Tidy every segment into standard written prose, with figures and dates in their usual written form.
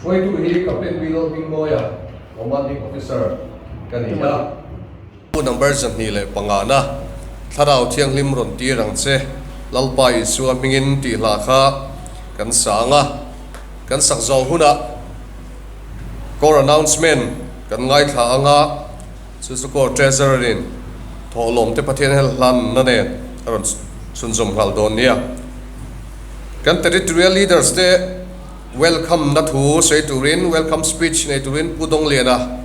Hruaitu hi Captain Pi Lalhmingmawia, Commanding Officer ka ni a. Pu number 25 na, Thlarau Thianghlim rawn tir ang che, Lalpa Isua hmingin tih hla kha kan sa ang a, kan sak zawh hunah Corps Announcement kan ngaithla ang a, chu chu Corps Treasurer in thawhlawm te Pathian hel hlanna nen a rawn chhunzawm nghal dawn nia. Kan Territorial Leaders te Welcome na thu sawi turin Welcome speech nei turin Pu Dongliana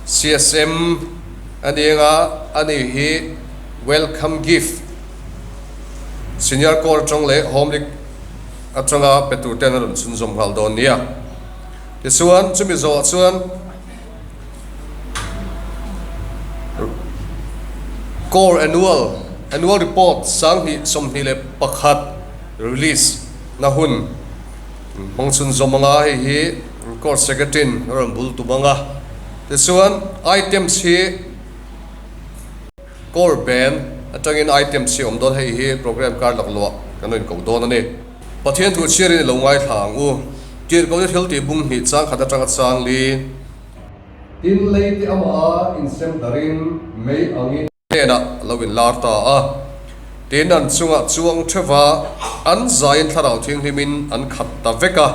CSM a ni anga a ni hi Welcome gift Senior Corps atang leh Home League atanga pe tur ten a rawn chhunzawm nghal dawn nia. Tichuan chumi zawhah chuan Corps Annual Annual Report 2021 release na hun hmang chhunzawm anga hei hi Court Secretary in a rawn bul tum anga tichuan items hi Corps Band atangin items hi awm dawn hei hi program kar laklawh kan rawn koh dawn a ni. Pathian thu chhiarin i lo ngaithla ang u. Tirhkohna thil tih bung hnih chang khat atanga chang li. Tin lei te amah a insem darin mei angin. Hnenah a lo inlar ta a. Tin an chungah chuang theuh a, an zaiin Thlarau Thianghlimin an khat ta vek a.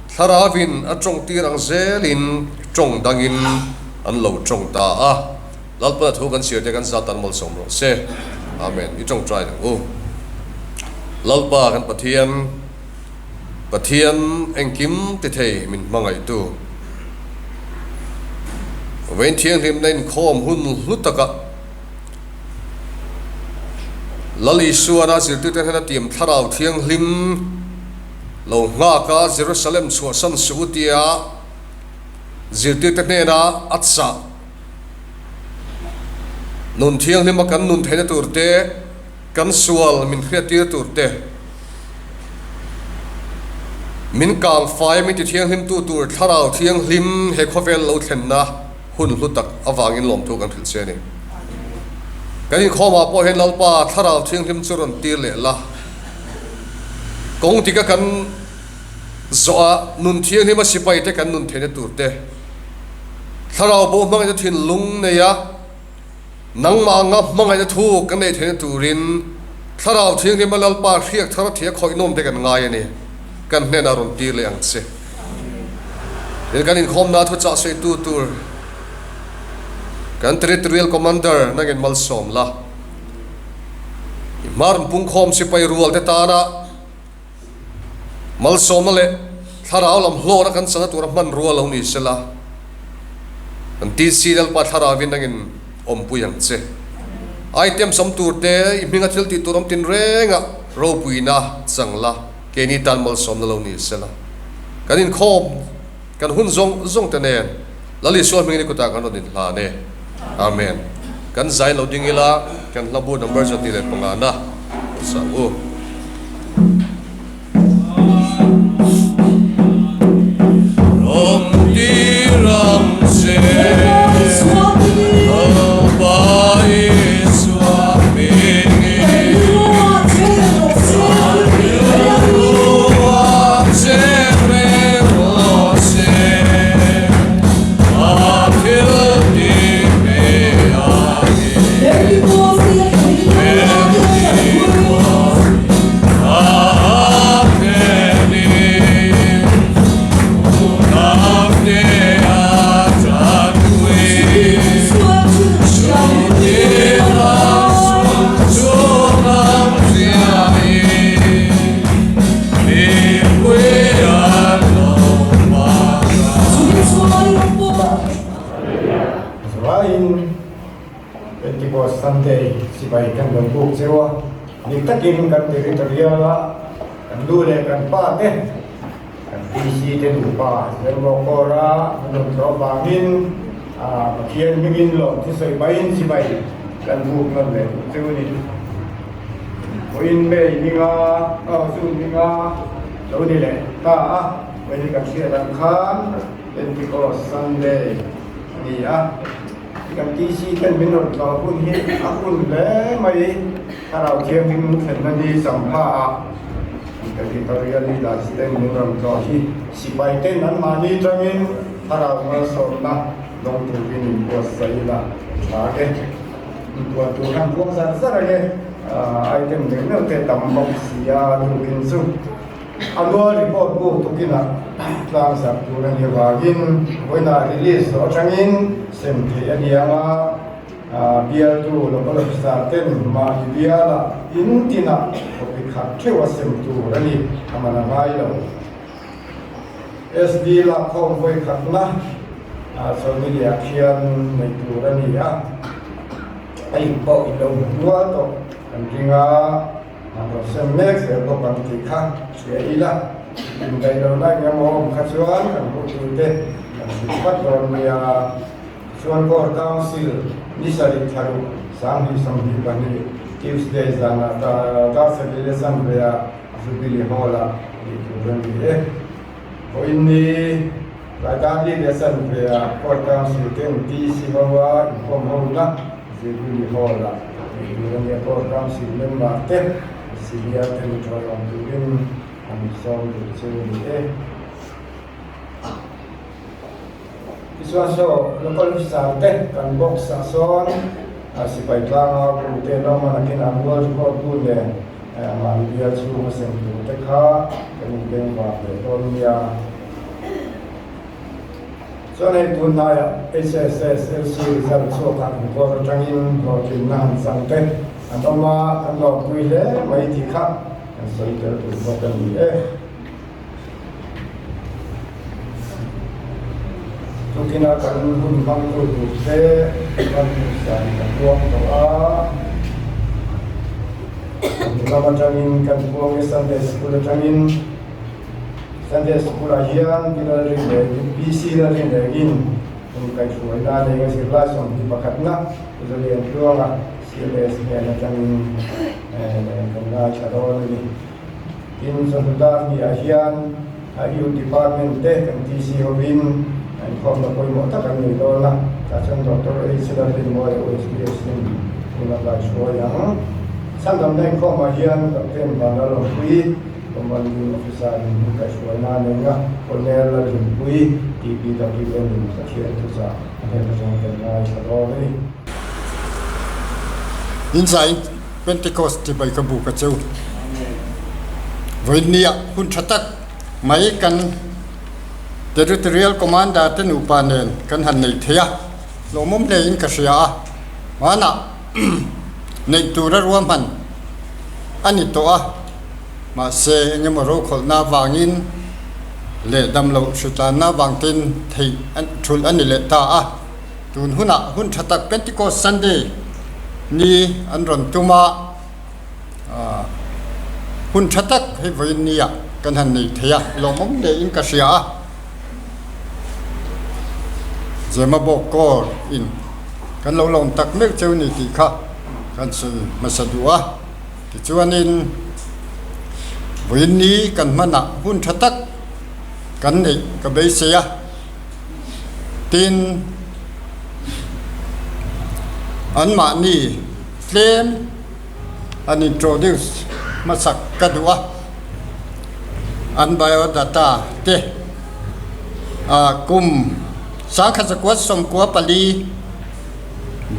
Thlarauvin a tawng tir ang zelin tawng dangin an lo tawng ta a. Lalpana thu kan chhiar te kan zat tan malsawm rawh se. Amen. I tawngtai ang u. Lalpa kan Pathian, Pathian engkim ti thei min hmangaihtu. Vawiin thianghlimna inkhawm hun hlu takah Lal Isuana zirtirte hnena tiam thlarau thianghlim lo nghak a Jerusalem chhuahsan suh u tia zirtirte hnena a chah Nun thianghlima kan nun theihna tur te, kan sual min hriattir tur te, min kang fai min ti thianghlimtu tur Thlarau Thianghlim he khawvel lo thlenna hun hlu tak avangin lawmthu kan hrilh che a ni. Kan inkhawmah pawh hian Lalpa Thlarau Thianghlim chu rawn tir leh la. Kawng tika kan zawh a, nun thianghlima sipai te kan nun theihna tur te, Thlarau bo hmangaihna thinlung nei a, nangmah anga hmangaihna thu kan neih theihna turin Thlarau Thianghlima Lalpa hriak thar thia khawih nawm te kan ngai a ni. Kan hnenah rawn tir leh ang che. Tin, kan inkhawmna thuchah sawitu tur kan Territorial Commander nangin malsawm la. I hma rawn pungkhawm sipai rual te tana Malsawmna leh thlarau lam hlawhna kan chana tura hmanrua lo ni sela, kan TC Lalpa thlarauvin nangin awmpui ang che. Item sawm tur te i hminga thil tih tur awm tin renga ropuina chang la, keini tan malsawmna lo ni sela. Kan inkhawm, kan hun zawng zawng te nen Lal Isua hmingin i kutah kan rawn inhlan e. Amen. Kan zai lo ding ila, kan hla bu number 25 na sang u. Rawm ti ram che Lalpa Isua hmingin Vaiin Pentecost Sunday sipai kan lo buk cheu a, dik takin kan territorial a kan nu leh kan pa te, kan PC te nupa Zirlawk Kawra an rawn tlawh vangin Pathian hmingin lawm thusawi pahin sipai kan buk nawn leh duh cheu a ni. Vawiin May hminga, aw June hminga lo ni leh ta a, vawiin kan hriat ang khan Pentecost Sunday a ni a. Kan TC ten min rawn tlawh hun hi a hun hle mai, Thlarau Thianghlim thlenna ni champha ah. Territorial Leaders ten min rawn tlawh hi sipai ten anmahni tangin thlarau malsawmna dawng turin inbuatsaih ila tha e. Intuan tur han buang zar zar ang e, item leh meuh te tam bawk si a tukin chu annual report buk tukinah tlang zarh tur a ni avangin vawiinah release zawh atangin sem theih a ni ang a. Bialtu local officer ten mahni biala in tinah copy khat theuh a sem tur a ni, a man a ngai lo. SD lakkhawm vawi khatna chawlhni leh khian nei tur a ni a, a in pawh in lo hmu nual tawh kan ring a, an rawn sem mek zel bawk ang tih kha hria ila, indaih lohna eng emaw awm kha chuan kan hotute kan hrilh vat dawn nia. Chuan Core Council ni sarih thla ruk 2022 Tuesday zanah Darsa Village Amrea Jubilee Hall-ah tih tur a ni e. Vawiin ni Tlai Darli leh Sanvea Core Council ten TC hoa inkhawm hona Jubilee Hall-ah tih tur a ni a. Core Council member te Senior ten thawiawm turin an sawm duh chu a ni e. Tichuan saw local officer te kan box ah sawn sipai tlanga bu te lawma nakin annual report bu nen mahni bial chhunga sem tur te kha kan inbeng vang leh dawn nia. Chuan hei tunhnaiah HSSLC result chhuakah kan court atangin hlawhtlinna han chang te an awm a, kan lawmpui hle mai tih kha kan sawi tel tur bawk a ni e. Tukina kan hun hmangtu tur te kan hmuhsan kan puang tawh a, lam atangin kan puang e Sunday School atangin Sunday School ah hian Pi Lalrinlengin PC Lalrinlengin hun kaihhruaina a nei a zirlai 21na Zalian Tluanga CLS hnen atangin kan ngaithla dawn a ni. Tin, chawhnu dar hniah hian Youth Department te kan TC hovin inkhawmna pawimawh tak an nei dawn a, tah chuan Doctor H Lalrinmawia OSPS in hun a kaihruai ang. Chhandamna inkhawmah hian Captain Vanlalawmpuii, Commanding Officer in hun kaihruaina a nei a, Colonel Lalrinpuii, TPWN in Pathian thuchah a hnen atang kan ngaithla dawn a ni. Inzai Pentecost chibai ka bu ka cheu. Vawinia hun tha tak mai kan Territorial Commander te nupa nen kan han nei thei a, lawmawm hle in ka hria a, hmanah neih tura ruahman a ni tawh a, mahse engemaw rokhawlhna avangin leh damloh hritlanna avang ten theih thulh a ni leh ta a. Tun hunah hun tha tak Pentecost Sunday ni an rawn tum a, hun tha tak hei vawiin nia kan han nei thei a, lawmawm hle in ka hria a. Zemabawk kawr in kan lo lawm tak meuh cheu ni tih kha kan sawi hmasa duh a. Tichuanin vawiin ni kan hmanah hun tha tak kan neih ka beisei a. Tin, anmahni tlem an introduce hmasak ka duh a, an biodata te kum 1994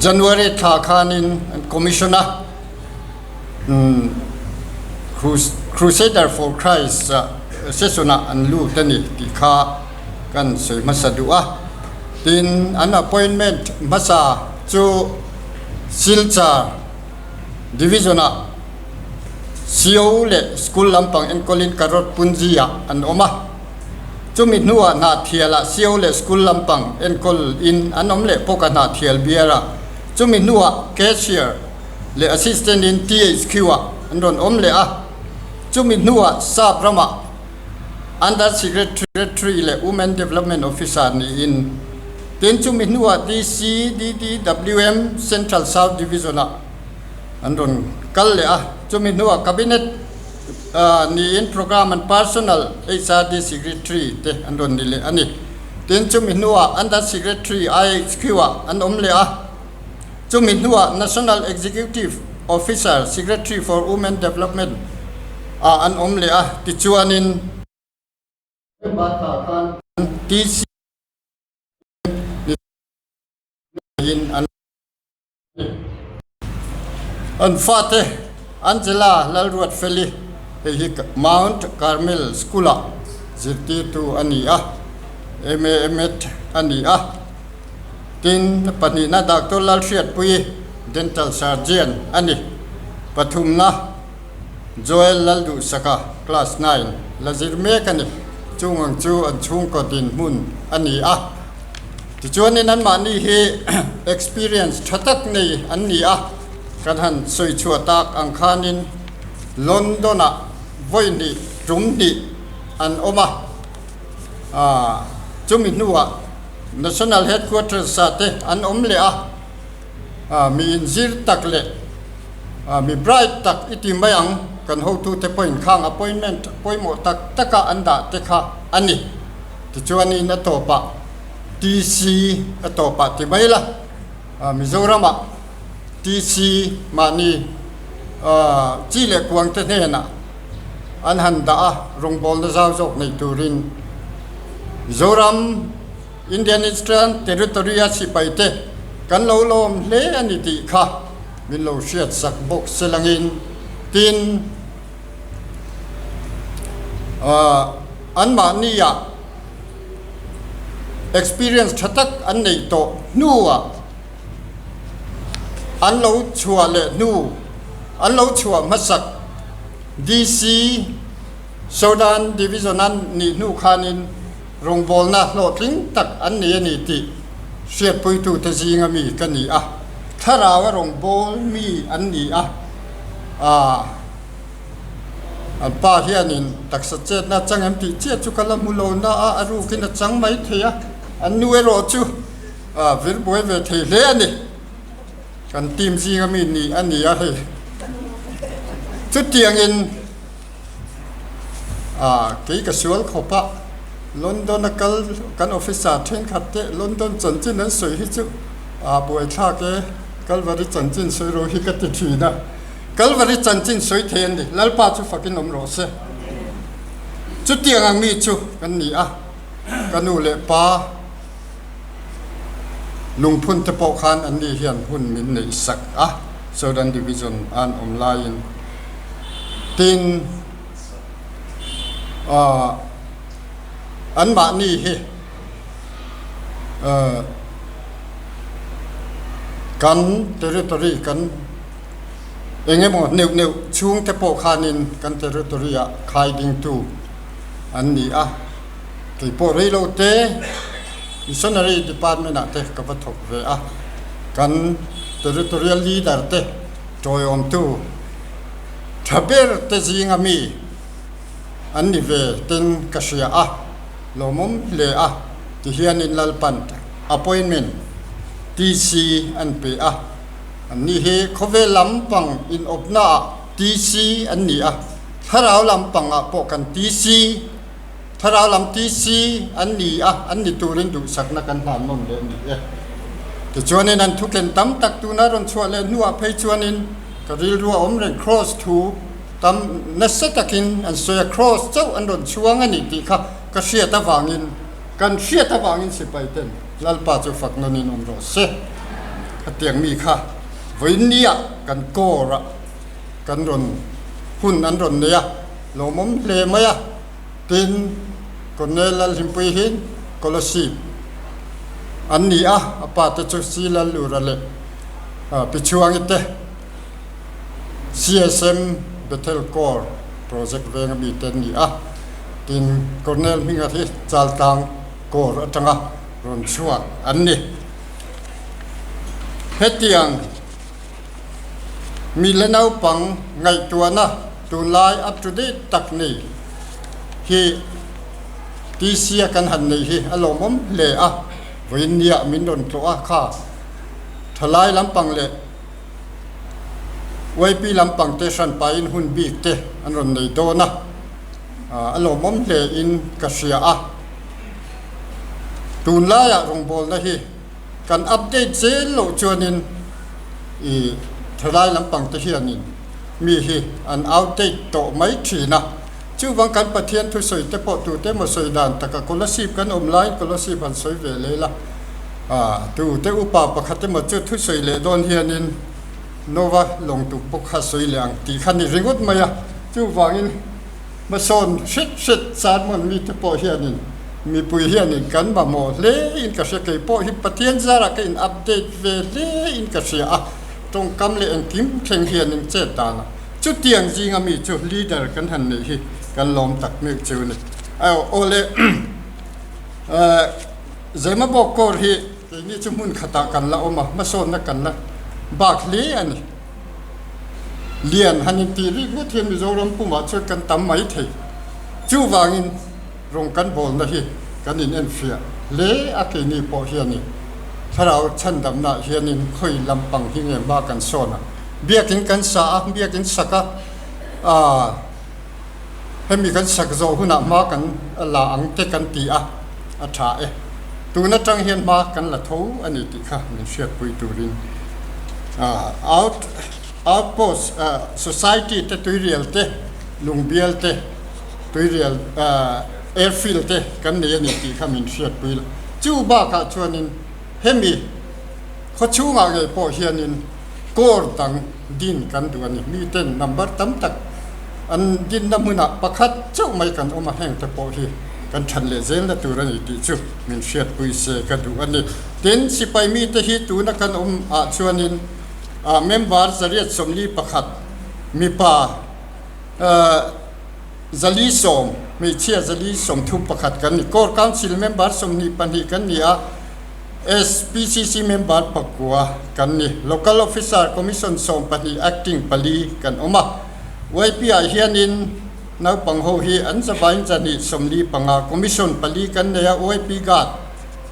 January thla khanin an commission a, Crusader for Christ session ah an lut a ni tih kha kan sawi hmasa duh a. Tin, an appointment hmasa chu Silchar Division ah CO leh school lampang enkawlin Karot Punji ah an awm a. Chumi hnuah Hnahthial ah CO leh school lampang enkawl in an awm leh bawk a Hnahthial bial ah. Chumi hnuah Cashier leh Assistant in THQ ah an rawn awm leh a. Chumi hnuah Sap ramah Under Secretary leh Women Development Officer niin tin chumi hnuah DCDDWM Central South Division ah an rawn kal leh a. Chumi hnuah Cabinet niin Programme and Personnel HRD Secretary te an rawn ni leh a ni. Tin chumi hnuah Under Secretary IHQ ah an awm leh a. Chumi hnuah National Executive Officer Secretary for Women Development. Ah an awm leh a, tichuanin. November thla khan TC in an An fate Angela Lalruatfeli hei hi Mount Carmel School-ah zirtirtu a ni a, MA MEd a ni a. Tin, pahnihna Doctor Lalhriatpuii Dental Surgeon a ni. Pathumna. Joel Lalduhsaka, Class 9, la zir mek a ni. Chung ang chu an chhungkaw dinhmun a ni a. Tichuanin anmahni hi experience tha tak nei an ni a, kan han sawi chhuah tak ang khanin London-ah vawi hnih tum hnih an awm a. Chumi hnuah National Headquarters-ah te an awm leh a. Mi inzir tak leh mi bright tak i ti mai ang, kan hotute pawhin khang appointment pawimawh tak taka an dah te kha a ni. Tichuanin a tawpah TC a tawpah ti mai la, Mizoramah TC mahni chi leh kuang te hnenah an han dah a, rawngbawlna zau zawk nei turin Mizoram Indian Eastern Territory-a sipaite kan lo lawm hle a ni tih kha min lo hriatsak bawk se langin tin anmahnia experience tha tak an neih tawh hnuah an lo chhuah leh hnu an lo chhuah hmasak DC Southern Division-a nih hnu khanin Rawngbawlna hlawhtling tak an nei a ni tih hriatpuitute zinga mi ka ni a, thlarau a rawngbâwl mi an ni a, aah an pa hianin taksa chetna a chang em tih chiah chu ka la hmu lo na a, a rukin a chang mai thei a, an nu erawh chu aah vir buai ve thei hle a ni. Kan team zinga mi ni a ni a hei. Chutiangin. Ah, kei ka sual khawp a, London a kal kan officer thenkhat te London chanchin an sawi hi chu ah buaithlak e, Kalvari chanchin sawi ro hi ka ti thin a, Kalvari chanchin sawi thei an ni, Lalpa chu fakin awm rawh se. Chutiang ang mi chu kan ni a, ka nu leh pa lungphun te pawh khan an ni hian hun min neih sak a, Southern Division a an awm laiin. Tin, aah anmahni hi aah kan territory kan eng emaw neuh neuh chhung te pawh khanin kan territory ah khai dingtu an ni a, kei pawh rei lo te missionary department ah te ka va thawk ve a, kan territorial leader te tawiawmtu. Tha ber te zinga mi an ni ve ten ka hria a, lawmawm hle a ti hianin Lalpan appointment TC an pe a, an ni hi khawvel lampang inawpna ah TC an ni a, thlarau lampang ah pawh kan TC, thlarau lam TC an ni a, an ni turin duhsakna kan hlan nawm leh a ni e. Tichuanin an thuken tam tak tuna rawn chhuah leh hnuah phei chuanin, Ka rilru a awm reng Kraws thu tam nasa takin an sawi a, Kraws chauh an rawn chhuang a ni tih kha ka hriat avangin, kan hriat avangin sipai ten Lalpa chu fak nawnin awm rawh se. Khatiang mi kha vawiinniah kan kawr a, kan rawn hun an rawn nei a, lawmawm hle mai a, tin Colonel Lalhlimpui hi Kolasib an ni a, a pa te chu Si Lallura leh Pi Chhuangi te CSM Bethel Corps Project venga mite an ni a, tin Colonel hminga hi Chaltlang Corps atanga rawn chhuak an ni. Hetiang mi la naupang ngaihtuahna tunlai up to date tak nei hi TC a kan han nei hi a lawmawm hle a, vawiinniah min rawn tlawh a kha. Thalai lampang leh YP lampang te hran pahin hun bik te an rawn nei dawn a, a lawmawm hle in ka hria a. Tunlaiah rawngbawlna hi kan update zel loh chuanin i thalai lampang te hianin. Mi hi an outdate tawh mai thin a. Chuvang kan Pathian thusawi te pawh tute emaw sawi dan taka Kolasib kan awm laiin Kolasib han sawi ve leh la. Tute upa pakhat emaw chu thusawi leh dawn hianin Nova lawngtuk pawh kha sawi leh ang tih kha ni ringawt mai a. Chuvangin hmasawn hret hret sermon mite pawh hianin mipui hianin kan mamawh hle in ka hria. Kei pawh hi Pathian zarah ka in update ve hle in ka hria a. Tawngkam leh engkim thleng hianin chet dan a. Chutiang zinga mi chu leader kan han neih hi kan lawm tak mek chu ni. Aw le Zemabawk kawr hi keini chu hmun khatah kan la awm a, hmasawnna kan la bak hle a ni. Lian han intih rik ngawt hian Mizoram pumah chuan kan tam mai thei. Chuvangin rawng kan bawlna hi kan inenfiah hle a keini pawh hianin thlarau chhandamnaah hianin khawi lampang hi nge hma kan sawn a. Biakin kan sa a, biakin sak a, aah hemi kan sak zawh hunah hma kan la ang te kan ti a, a tha e. Tun atang hian hma kan la tho a ni tih kha min hriatpui turin aah out outpost aah society te tuirial te lungbial te tuirial aah airfield te kan nei a ni tih kha min hriatpui la. Chu bakah chuanin hemi khawchhungah ngei pawh hianin Core dang din kan duh a ni. Miten number tam tak an dinna hmunah pakhat chauh mai kan awm a, heng te pawh hi kan that leh zelna tur a ni tih chu min hriatpui se ka duh a ni. Tin, sipai mite hi tuna kan awm ah chuanin member 141 mipa 410, hmeichhia 431 kan ni. Core Council member 22 kan ni a. SPCC member pakua kan ni. Local Officer Commission 12 Acting pali kan awm a. YP ah hianin naupang ho hi an zavain 145 Commission pali kan nei a, YP Guard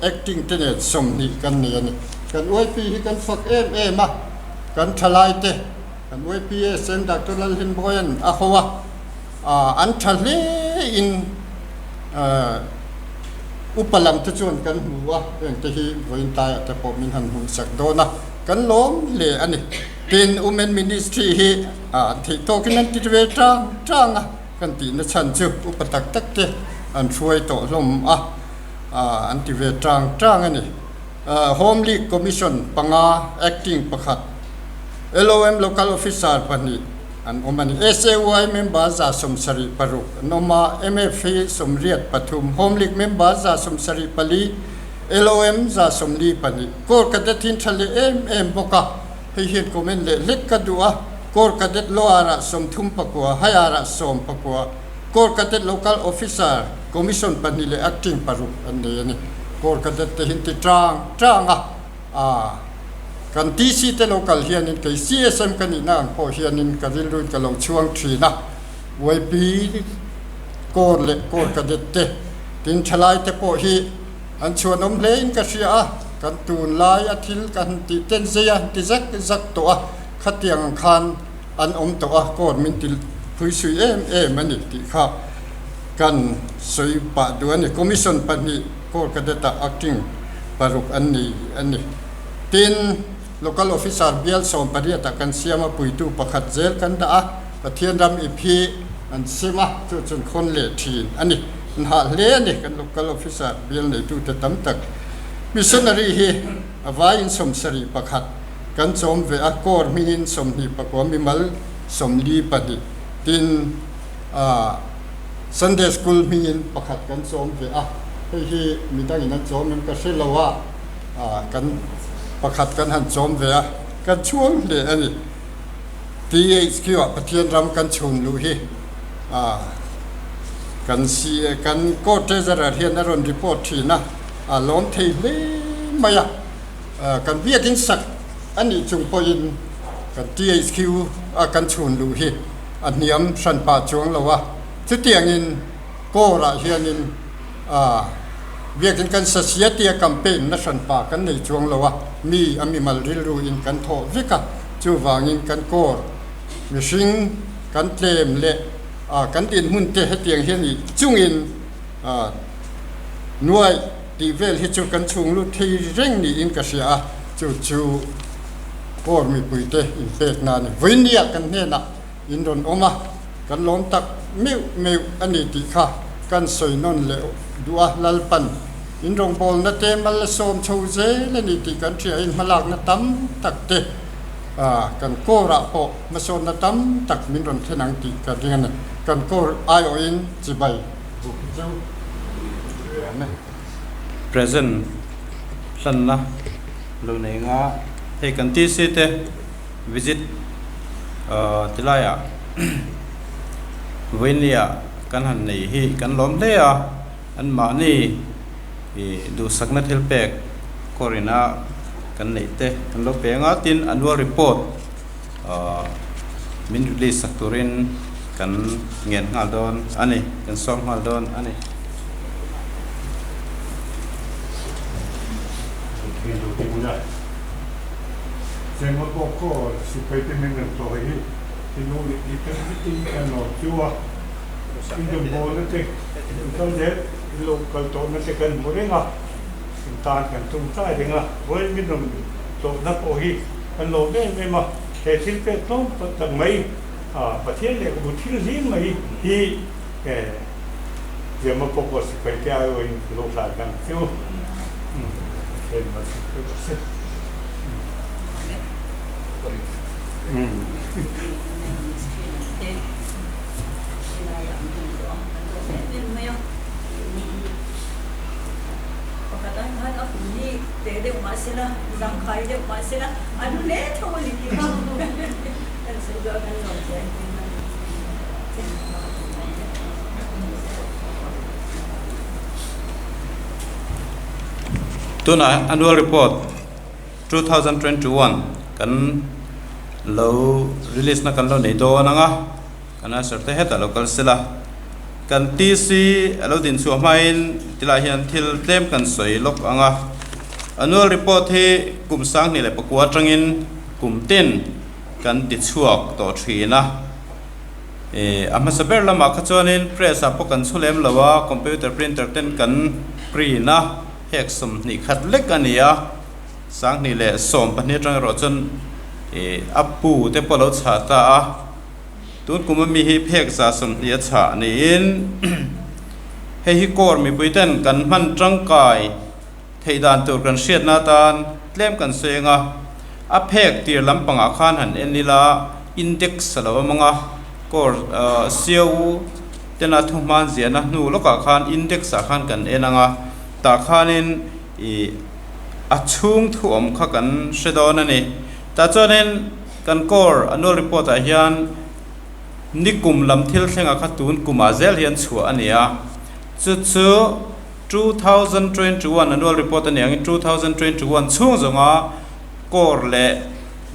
Acting te nen 20 kan nei a ni. Kan YP hi kan fak em em a, kan thalai te kan YP SM Doctor Lalhimbawia'n a ho a, an tha hle in Upa lam te chuan kan hmu a, heng te hi vawiin taiah te pawh min han hmuh sak dawn a, kan lawm hle a ni. Tin, Women Ministry hi an theih tawkin an ti ve tang tang a, kan tihna chhan chu upa tak tak te an hruai tawh hlawm a, an ti ve tang tang a ni. Home League Commission panga, Acting pakhat, LOM Local Officer pahnih, An awm a ni. SAY member 76 an awm a, MF hi 83, Home League member 74, LOM 42. Corps Cadet hi an tha leh em em bawk a, hei hian comment leh hlek ka duh a, Corps Cadet Lower ah 39, Higher ah 19, Corps Cadet Local Officer, Commission pahnih leh Acting paruk an nei a ni. Corps Cadet te hi an ti tang tang a. A, kan TC te lo kal hianin kei CSM ka nihna ang pawh hianin ka rilruin ka lo chhuang thin a, YP Corps leh Corps Cadet te tin thalai te pawh hi an chhuanawm hlein ka hria a, kan tunlai a thil kan tih ten zei a ti zak zak tawh a, khatiang ang khan an awm tawh a, Corps min ti phuisui em em a ni tih kha kan sawi pah duh a ni. Commission pahnih Corps Cadet ah acting paruk an ni a ni. Tin, Local Officer bial 18 ah kan siam a, puitu pakhat zel kan dah a, Pathian ram ip hi an sem a, chu chuan khawn leh thin a ni. An hah hle a ni kan Local Officer bial neitute tam tak. Missionary hi a vaiin 71 kan chawm ve a, Corps hmingin 29 mimal 42. Tin, ah. Sunday School hmingin pakhat kan chawm ve a, hei hi midangin an chawm em ka hre lo a, kan pakhat kan han chawm ve a, kan chhuang hle a ni. THQ ah Pathian ram kan chhun luh hi kan kan Court Treasurer hian a rawn report thin a, a lawm thei hle mai a, kan biakin sak a nih chung pawhin kan THQ a kan chhun luh hi a hniam hran pah chuang lo a, chutiangin Corps-ah hianin biakin kan sa sia tia campaign na hran pah kan nei chuang lo a, mi a mimal rilruin kan thawh vek a, chuvangin kan Corps mihring kan tlem leh kan dinhmun te hetiang hian ih chungin nuaih tih vel hi chu kan chhung lut thei reng niin ka hria a, chu chu Corps mipuite inpekna a ni. Vawinia kan hnenah. in rawn awm a, kan lawm tak meuh meuh a ni tih kha kan sawi nawn leh duh a, Lalpan in rawngbawlna te mal a sawm chho zel a ni tih kan hriain hmalakna tam tak te kan kawrah pawh hmasawnna tam tak min rawn thlen ang tih ka ring a ni. Kan kawr aiawhin chibai buk chu a ni. Present hlanna lo nei nga hei kan TC te visit tilaiah vawinia kan han nei hi kan lawm hle a anmahni ih duhsakna thil pek kawrina kan neih te kan lo pe anga tin annual report min release sak turin kan ngen nghal dawn a ni kan sawm nghal dawn a ni. Kan lawm em em a, he thil pek tlawm tak mai Pathian lehkhabu thil hlim mai hi Zema pawh sipai te aiawhin ka lo hlan ang che u. Pathian malsawm teuh rawh se. Te deuh mah sela, zangkhai deuh mah sela, an hle tho a ni tih kha kan sawi duh a, kan lawm hle a ni. Tunah Annual Report 2021 kan lo release na kan lo nei dawn ang a, kan answer te hetah lo kal sela. Kan TC a lo din chhuah hmain tilai hian thil tlem kan sawi lawk ang a. Annual report hi kum 2009 atangin kum tin kan ti chhuak tawh thin a. Ih a hmasa ber lamah kha chuanin press ah pawh kan chhu lem lo a, computer printer ten kan print a, hek 20 khat lek a ni a. 2012 atang erawh chuan ih a pu te pawh a lo chhah ta a. Tun kum ami hi phek 120 a chhah niin hei hi core mipui ten kan hman tangkai theih dan tur kan hriatna atan tlem kan sawi ang a, a phek tir lampangah khan han en ila index a lo awm ang a, core COU tena thuhman ziahna hnu lawkah khan index ah khan kan en ang a, tah khanin ih a chhung thu awm kha kan hre dawn a ni. Tah chuanin. Kan core annual report ah hian nikum lam thil thlenga kha tun kumah zel hian chhuah a ni a, chu chu 2021 annual report a ni angin 2021 chhung zawnga core leh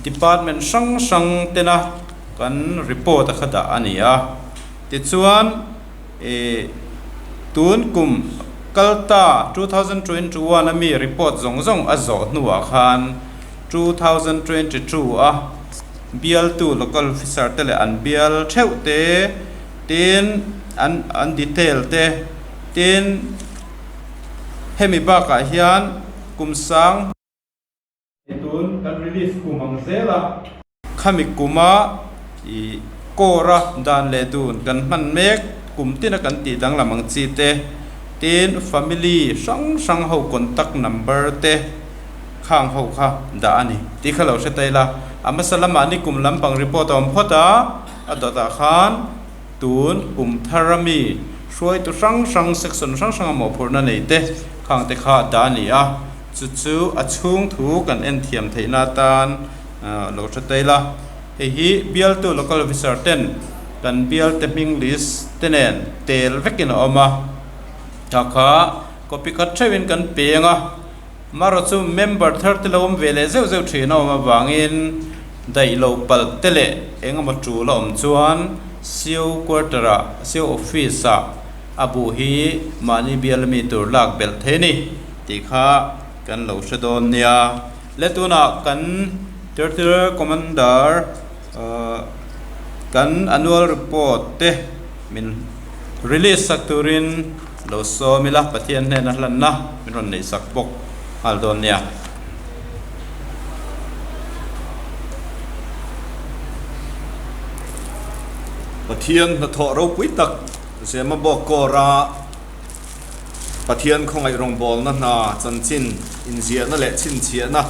department hrang hrang tena kan report a kha dah a ni a. Tichuan ih tun kum kalta 2021 ami report zawng zawng a zawh hnuah khan, 2022 a bialtu local officer te leh an bial theuh te tin an an detail te tin hemi bakah hian kum sang tun kan release kum ang zel a. Khami kuma ih core a dan leh dun kan hman mek kum tina kan tih danglam ang chi te tin family hrang hrang ho contact number te. Khang ho kha dah a ni tih kha lo hre ta ila, a hmasa lamah ni kum lampang report a awm phawt a, a dawtah khan tun kum thar ami hruaitu hrang hrang section hrang hranga mawhphurhna nei te khang te kha dah a ni a, chu chu a chhung thu kan en thiam theihna atan lo hre ta ila, hei hi bialtu local officer ten kan bialte hming list te nen tel vekin a awm a, tah kha copy khat theuhin kan peng a. Marawh chu member thar te lo awm ve leh zeuh zeuh thin a awm avangin daih lo palh te leh eng emaw tul a awm chuan CO quarter ah CO office ah a bu hi mahni bial ami tur lak belh thei a ni tih kha kan lo hre dawn nia. Le tunah kan Territorial Commander kan annual report te min release sak turin Lo sawm ila Pathian hnena hlanna min rawn neih sak bawk nghal dawn nia. Pathian hnathawh ropui tak Zemabawk Kawra Pathian khawngaih rawngbawlna hna chanchin inziahna leh chhinchhiahna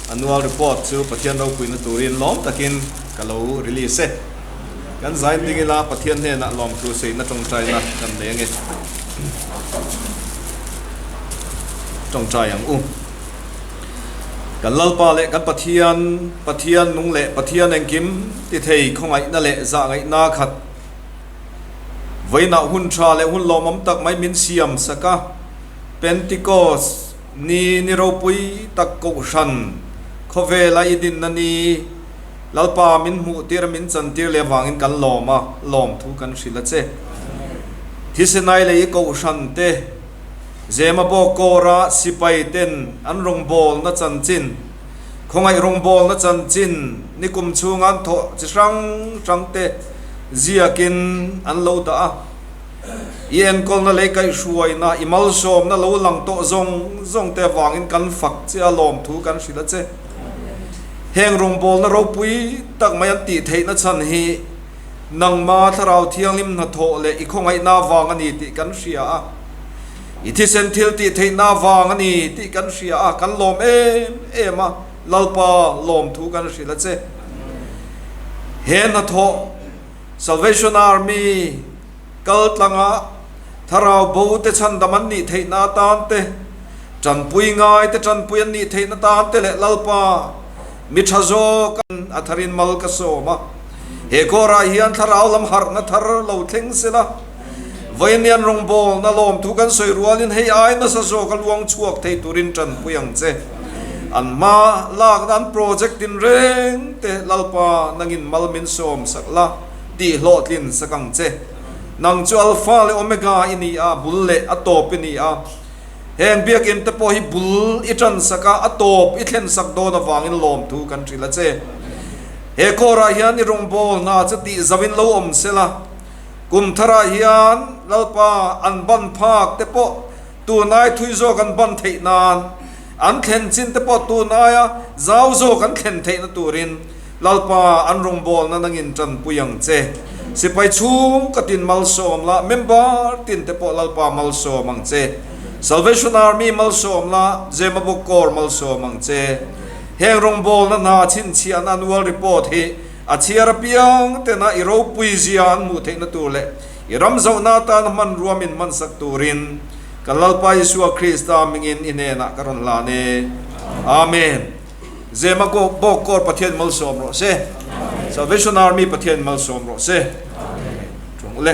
annual report chu Pathian ropuina turin lawm takin ka lo release e. Kan zain ding ila Pathian hnenah lawmthu seina tawngtaina kan nei ange. Tawngtai ang u. Kan Lalpa leh kan Pathian, Pathian nung leh Pathian engkim ti thei khawngaihna leh zahngaihna khat vawiinah hun tha leh hun lawmawm tak mai min siam sak a, Pentecost ni ni ropui tak kohhran khawvela i dinna ni Lalpa min hmuh tir a min chan tir leh avangin kan lawm a, lawmthu kan hrilh a che. Thisenai leh i kohhran te. Zemabawk kawra sipai ten an rawngbawlna chanchin, khawngaih rawngbawlna chanchin nikum chhunga an thawh chi hrang hrang te ziakin an lo dah a. I enkawlna leh kaihhruaina, i malsawmna lo lang tawh zawng zawng te avangin kan fak che a, lawmthu kan hrilh a che. Heng rawngbawlna ropui tak mai an tih theihna chhan hi Nangma Thlarau Thianghlim hnathawh leh i khawngaihna avang a ni tih kan hria a. I thisen thil tih theihna avang a ni tih kan hria a, kan lawm em em a, Lalpa lawmthu kan hrilh a che. He hnathawh Salvation Army kal tlanga Thlarau bo te chhandam an nih theihna atan te, tanpui ngai te tanpui an nih theihna tan te leh Lalpa mi tha zawk a tharin mal ka sawm a. He kawrah hian thlarau lam harhna thar lo thleng se la, Vawiinian rawngbawlna lawmthu kan sawi rualin hei ai nasa zawk a luang chhuak thei turin tanpui ang che. An hma lakna an project tin reng te Lalpa nangin mal min sawm sak la tih hlawhtlin sak ang che. Nang chu Alpha leh Omega i ni a, bul leh a tawp i ni a. Heng biakinn te pawh hi bul i tan sak a, a tawp i thlen sak dawn avangin lawmthu kan hrilh a che. He kawrah hian i rawngbâwl hna chu tih zauhin lo awm se la, kum tharah hian Lalpa an ban phâk te pawh tûn ai thui zawk an ban theih nân, an thlen chin te pawh tûn aia zau zawk an thlen theihna tûrin Lalpa an rawngbâwlna nangin ṭanpui ang che. Sipai chhûng ka tin malsâwm la, member tin te pawh Lalpa malsâwm ang che. Salvation Army malsâwm la, Zemabawk Corps malsâwm ang che. Heng rawngbawlna hna chhinchhiahna annual report hi a chhiar apiang tena i ropui zia an hmuh theihna tur leh i ram zohna atana hmanrua min hmansak turin kan Lalpa Isua Krista mingin i hnenah ka rawn hlan e. Amen. Zema Bawk Kawr Pathian malsawm rawh se. Salvation Army Pathian malsawm rawh se. Chuang ule.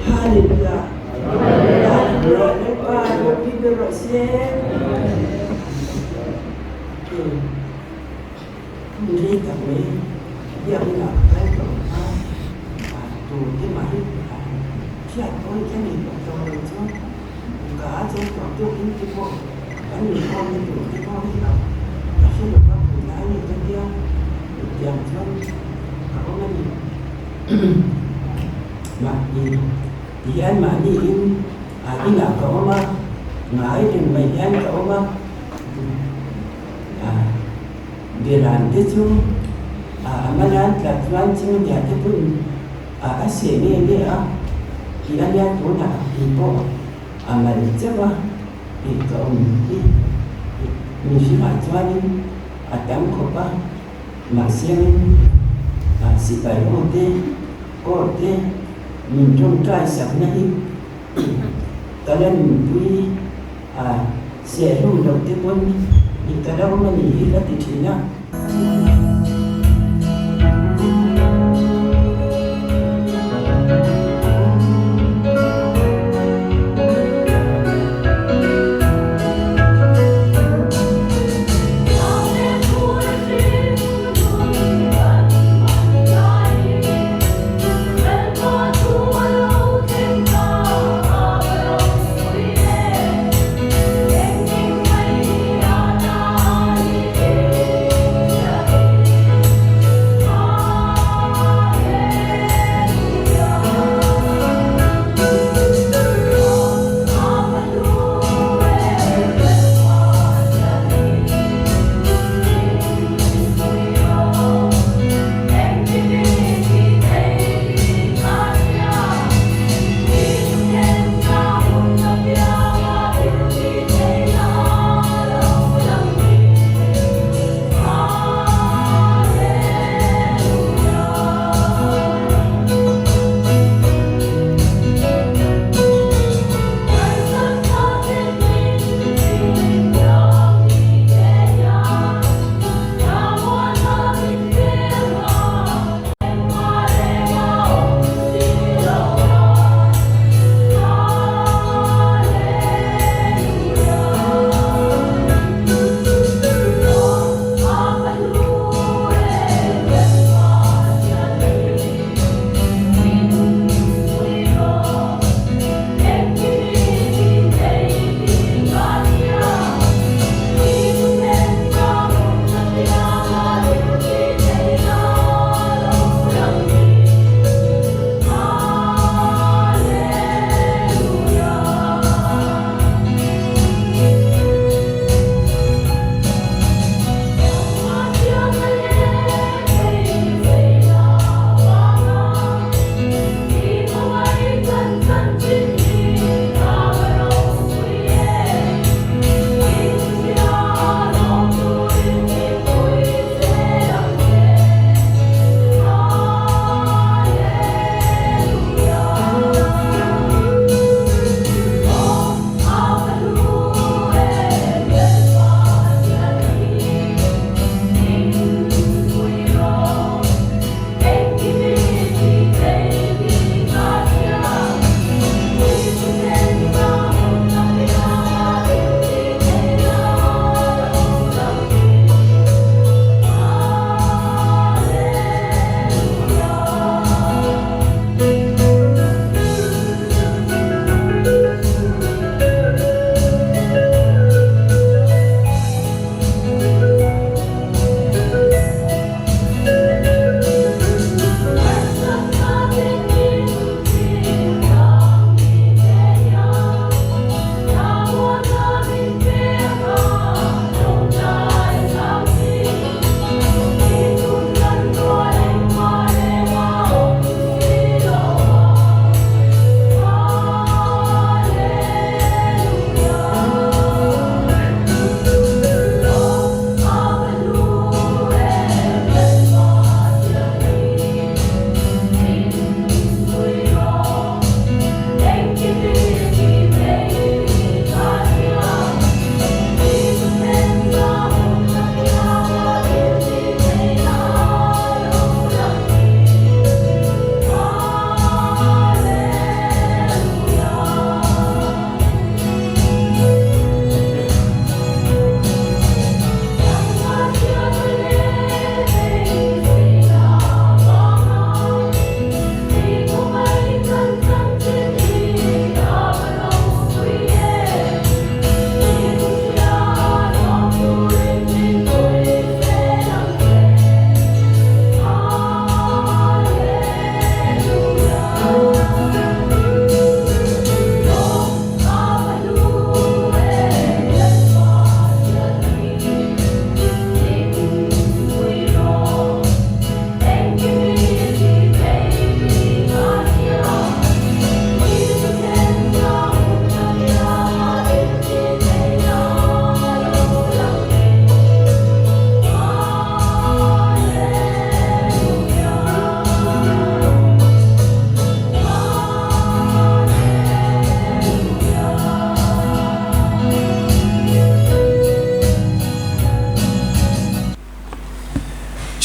Hallelujah. Hallelujah. Lalpa ropui ber rawh se. Hun rei tak mai biakina ka kal tawh a, tu te mah hi hriat dawn kha ni tawh tawh lo chu ka a cheng tawh tukin te pawh kan inkhawmna tur te pawh hi ka hre lo va, tunlai ni ka tia tiang chuan ka awm a ni. Mahni ti hian mahni in inah ka awm a, ngai reng mai hian ka awm a. Biran te chu a malan tlat chuan Chinghnia te pawhin a seh nge nge a, tih a nia tunah tih pawh a mal chauh a tih ka awm hi mihringah chuanin a tam khawp a, mahsengin sipai aw te court te min tawngtai sakna hi ka la nunpui A seh hlum loh te pawn i ka lo awm a nih hi ka ti thin a.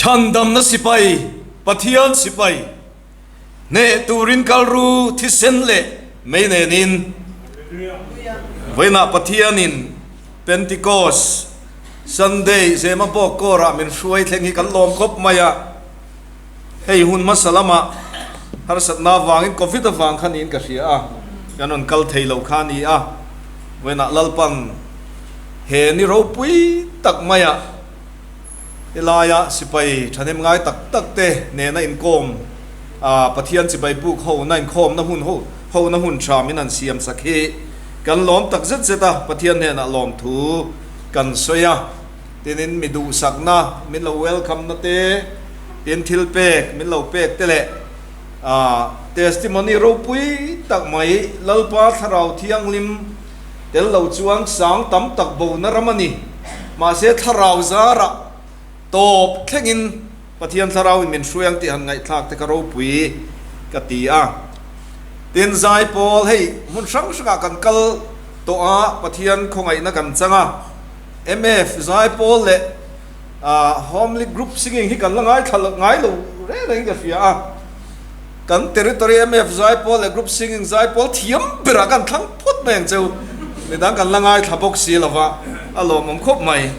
Chhandamna sipai, Pathian sipai, hneh turin kal ru thisen leh mei nenin. Vawiinah Pathianin Pentecost Sunday Zema bawk kawrah min hruai thleng hi kan lawm khawp mai a. Hei hun hmasa lamah harsatna avangin Covid avang kha niin ka hria a, kan rawn kal thei lo kha a ni a. Vawiinah Lalpan he ni ropui tak maiah helaia sipai thahnem ngai tak tak te nena inkawm a Pathian chibai buk hona inkhawmna hun ho hona hun tha min han siam sak hi kan lawm tak zet zet a, Pathian hnenah lawmthu kan sawi a. Tinin mi duhsakna min lo welcome na te, tin thil pek min lo pek te leh testimony ropui tak mai Lalpa Thlarau Thianghlim tel lo chuan sang tam tak bona ram a ni. Mahse Thlarau zarah tawp thlengin Pathian Thlarauin min hruai ang tih han ngaihthlak te kha ropui ka ti a. Tin zaipawl hei hmun hrang hrangah kan kal tawh a, Pathian khawngaihna kan chang a. MF, Zaipawl leh Homely Group Singing hi kan la ngaithla lo ngai lo reng rengin ka hria a. Kan territory MF, Zaipawl leh Group Singing Zaipawl thiam berah kan thlang phawt mai ang cheu. Midang kan la ngaithla bawk si lo va, a lawmawm khawp mai.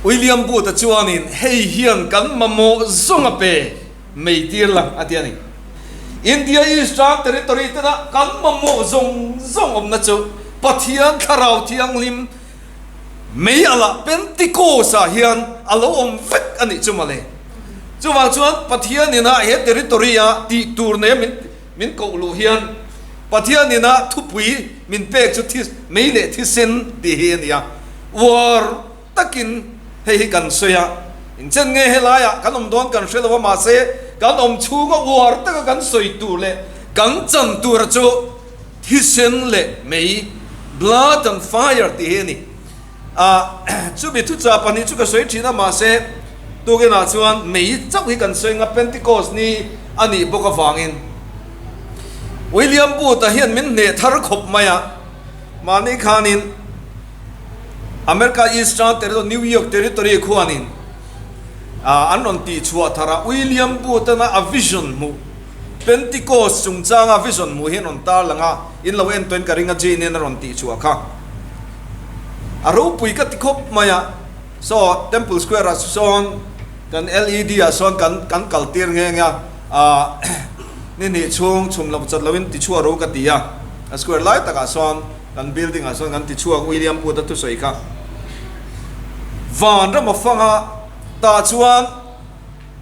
William Booth-a chuanin hei hian kan mamawh zawng a pe. Mei tir lang a ti a ni. India Eastern Territory tena kan mamawh zawng zawng awmna chu Pathian Thlarau Thianghlim mei alah Pentecost ah hian a lo awm vek a nih chu mawle. Chuvang chuan Pathian ina he territory a tih tur nei a min min koh luh hian Pathian ina thupui min pek chu thi mei leh thisen tih hi a ni a. Uar takin hei hi kan sawi a, engchen nge helaiah kan awm dawn kan hre lo a, mahse kan awm chhunga uar taka kan sawi tur leh kan chan tura chu thisen leh mei, blood and fire, tih hi a ni. A, chumi thuchah pahnih chu ka sawi thin a, mahse tukinah chuan mei chauh hi kan sawi nga Pentecost ni a nih bawk avangin William Booth-a hian min hneh thar khawp mai a, mahni khanin, America Eastern Territory, New York Territory khuanin an rawn tihchhuah thar a, William Booth-ana a vision hmuh, Pentecost chungchanga vision hmuh hi an rawn tarlang a, in lo en tawhin ka ring a, Jane-in a rawn tihchhuah kha. A ropui ka ti khawp mai a, saw Temple Square-ah sawn kan LED-ah sawn kan kan kal tir nghe nghe a, ni hnih chhung chhum lo chat loin tichhuah ro ka ti a, a square lai takah sawn. Kan building ah chuan kan ti chhuak William Puta thusawi kha vanram a fang a, tah chuan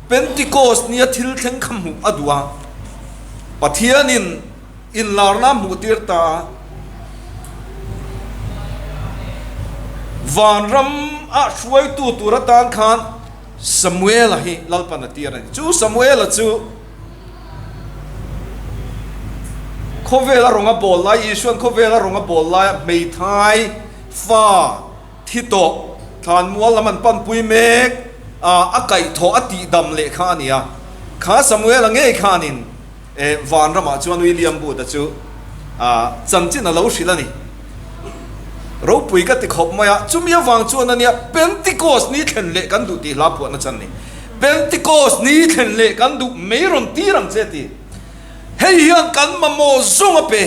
Pentecost nia thil thleng kha hmuh a duh a, Pathianin inlarna a hmuh tir ta a, vanram ah hruaitu tur atan khan Samuela hi Lalpan a tir a ni. Chu Samuela chu. Khawvela rawng a bawl lai, Isua'n khawvela rawng a bawl laia hmeithai fa thi tawh thlanmual lam an panpui mek a, a kaihthawh a tihdam leh kha a ni a. Kha Samuela ngei khanin eh vanramah chuan William Booth-a chu ah chanchin a lo hrilh a ni. Ropui ka ti khawp mai a, chumi avang chuan a nia Pentecost ni thlen leh kan duh tih hla phuahna chan ni. Pentecost ni thlen leh kan duh mai rawn tir ang che ti. Hei hian kan mamawh zawng a pe.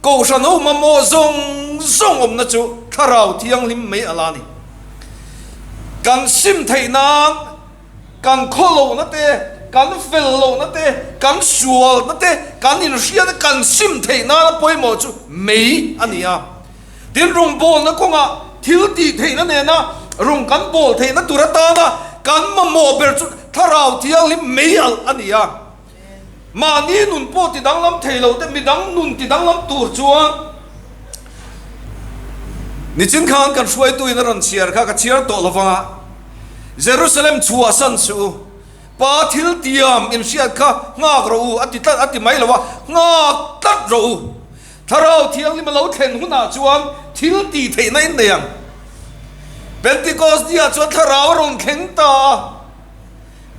Kohhran ho mamawh zawng zawng awmna chu Thlarau Thianghlim mai a la ni. Kan sim theih nan kan khawlohna te, kan fel lohna te, kan sualna te, kan inhriatna kan sim theih nana pawimawh chu mei a ni a. Tin, rawngbawlna kawngah thil tih theihna nena rawng kan bawl theihna tur atana kan mamawh ber chu Thlarau Thianghlim mei alh a ni a. Mahni nun pawh ti danglam thei lo te, midang nun ti danglam tur chuan nichin khan kan hruaituin a rawn chhiar kha ka chhiar tawh lo vang a, Jerusalem chhuahsan suh u, Pa thil tiam inhriat kha nghak rawh u a ti tlat a ti mai lo a, nghak tlat rawh u. Thlarau Thianghlim a lo thlen hunah chuan thil tih theihna in nei ang. Pentecost ni ah chuan Thlarau a rawn thleng ta a.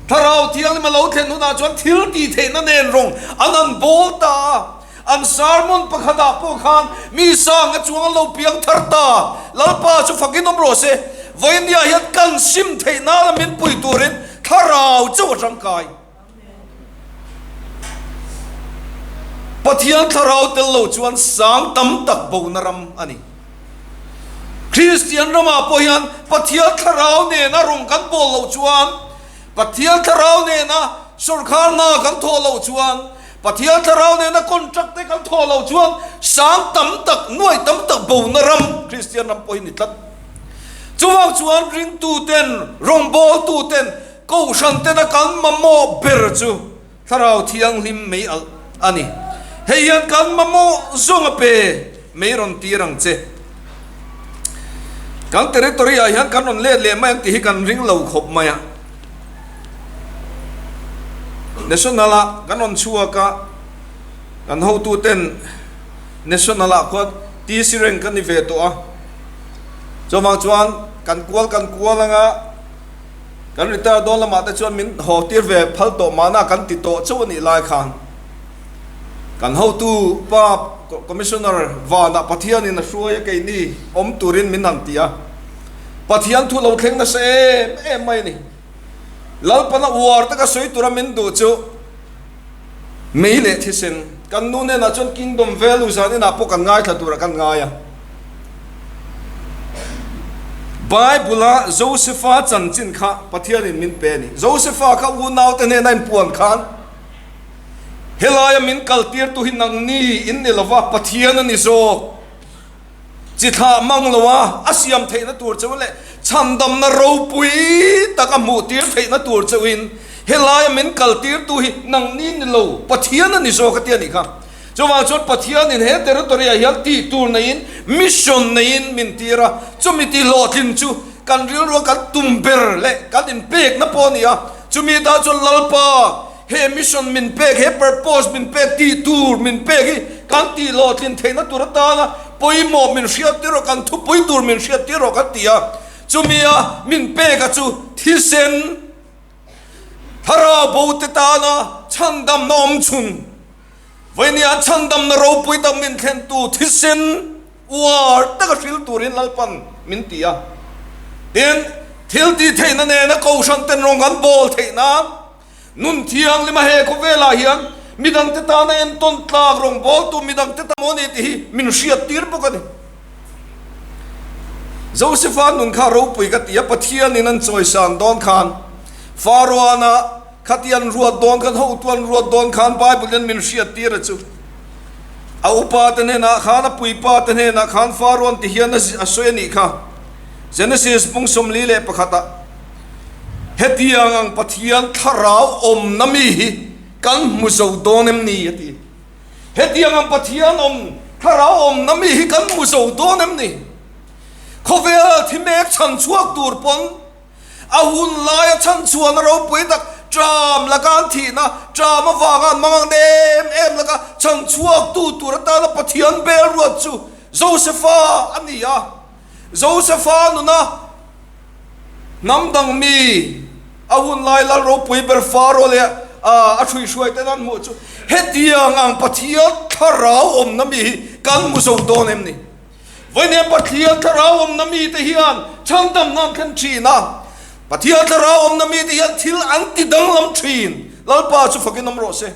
Thlarau Thianghlim a lo thlen hunah chuan thil tih theihna nen rawng an han bawl ta a. An sermon pakhatah pawh khan mi sang a chuang an lo piang thar ta. Lalpa chu fakin awm rawh se. Vawinia hian kan sim theih nana min pui turin Thlarau chauh a tangkai. Pathian Thlarau tel lo chuan sang tam tak bona ram a ni. Kristian ramah pawh hian Pathian Thlarau nena rawng kan bawl loh chuan, Pathian Thlarau nena sawrkar hna kan thawh loh chuan, Pathian Thlarau nena contract te kan thawh loh chuan sang tam tak, nuai tam tak bona ram Kristian ram pawh hi ni tlat. Chuvang chuan ringtuten, rawngbawltuten, Kohhran tena kan mamawh ber chu Thlarau Thianghlim mei alh a ni. Hei hian kan mamawh zawng a pe mei rawn tir ang che. Kan territory ah hian kan rawn let leh mai ang tih hi kan ring lo khawp mai a. National ah kan rawn chhuak a, kan hotu ten National ah khuan TC rank kan ni ve tawh a. Chuvang chuan kan kual kan kual anga. Kan retire dawn lamah te chuan min haw tir ve phal tawh mahna kan ti tawh chauh a nih lai khan kan hotu pa Commissioner vanah Pathianin a hruai a keini awm turin min han ti a, Pathian thu lo thleng nasa em em mai a ni. Lalpana uar taka sawi tura min duh chu mei leh thisen kan nu hnenah chuan Kingdom Value zan inah pawh kan ngaithla turah kan ngai a. Bible-a Josefa chanchin kha Pathianin min pe a ni. Josefa kha unaute hnena inpuan khan, Helaia min kaltirtu hi nangni in ni lova, Pathian a ni zawk. Chi thlah mang loa a siam theihna tur cheu leh chhandamna ropui tak a hmuhtir theihna tur cheuin helaia min kaltirtu hi nangni ni lo, Pathian a ni zawk a ti a nih kha. Chuvang chuan Pathianin he territory-ah hian tih tur neiin, mission neiin min tir a, chumi tih hlawhtlin chu kan rilrua kan tum ber leh kan inpekna pawh a ni a. Chumi tan chuan Lalpa, he mission min pek, he purpose min pek, tih tur min pek hi kan tih hlawhtlin theihna tur atana pawimawh min hriattir rawh, kan thupui tur min hriattir rawh kan ti a. Chumia min peka chu thisen, thlarau bote tana chhandamna awm chhun, Vawinia chhandamna ropui tak min thlentu thisen uar taka hril turin Lalpan min ti a. Tin, thil tih theihna nena Kohhran ten rawng an bawl theih nan nun thianglima he khawvelah hian midangte tana entawn tlak rawng bawltu midangte ta maw ni tih hi min hriat tir bawk a ni. Josefa nun kha ropui ka ti a, Pathianin an chawisan dawn khan Faroana Khati an ruat dawn khan, hotu an ruat dawn khan Bible hian min hriat tir a chu. A upa te hnenah khan, a puipa te hnenah khan Farawn ti hian a sawi a nih kha. Genesis bung 41 ah, Hetiang ang Pathian thlarau awmna mi hi kan hmu zo dawn em ni? a ti. Hetiang ang Pathian awm thlarau awmna mi hi kan hmu zo dawn em ni? Khawvel thi mek chhan chhuak tur pawn A hun laia chhanchhuahna ropui tak ṭam laka an thihna, ṭam avanga an mang ang em em laka chhanchhuaktu tur atana Pathian bel ruat chu Josefa a ni a. Josefa nuna hnam dang mi a hun lai lal ropui ber Faro leh a hruihruaiten an hmuh chu hetiang ang Pathian thlarau awmna mi hi kan hmu zo dawn em ni? Vawinia Pathian thlarau awmna mite hian chhandamna an thlen thin a, Pathian thlarau awmna mite hian thil an ti danglam thin. Lalpa chu fakin awm rawh se.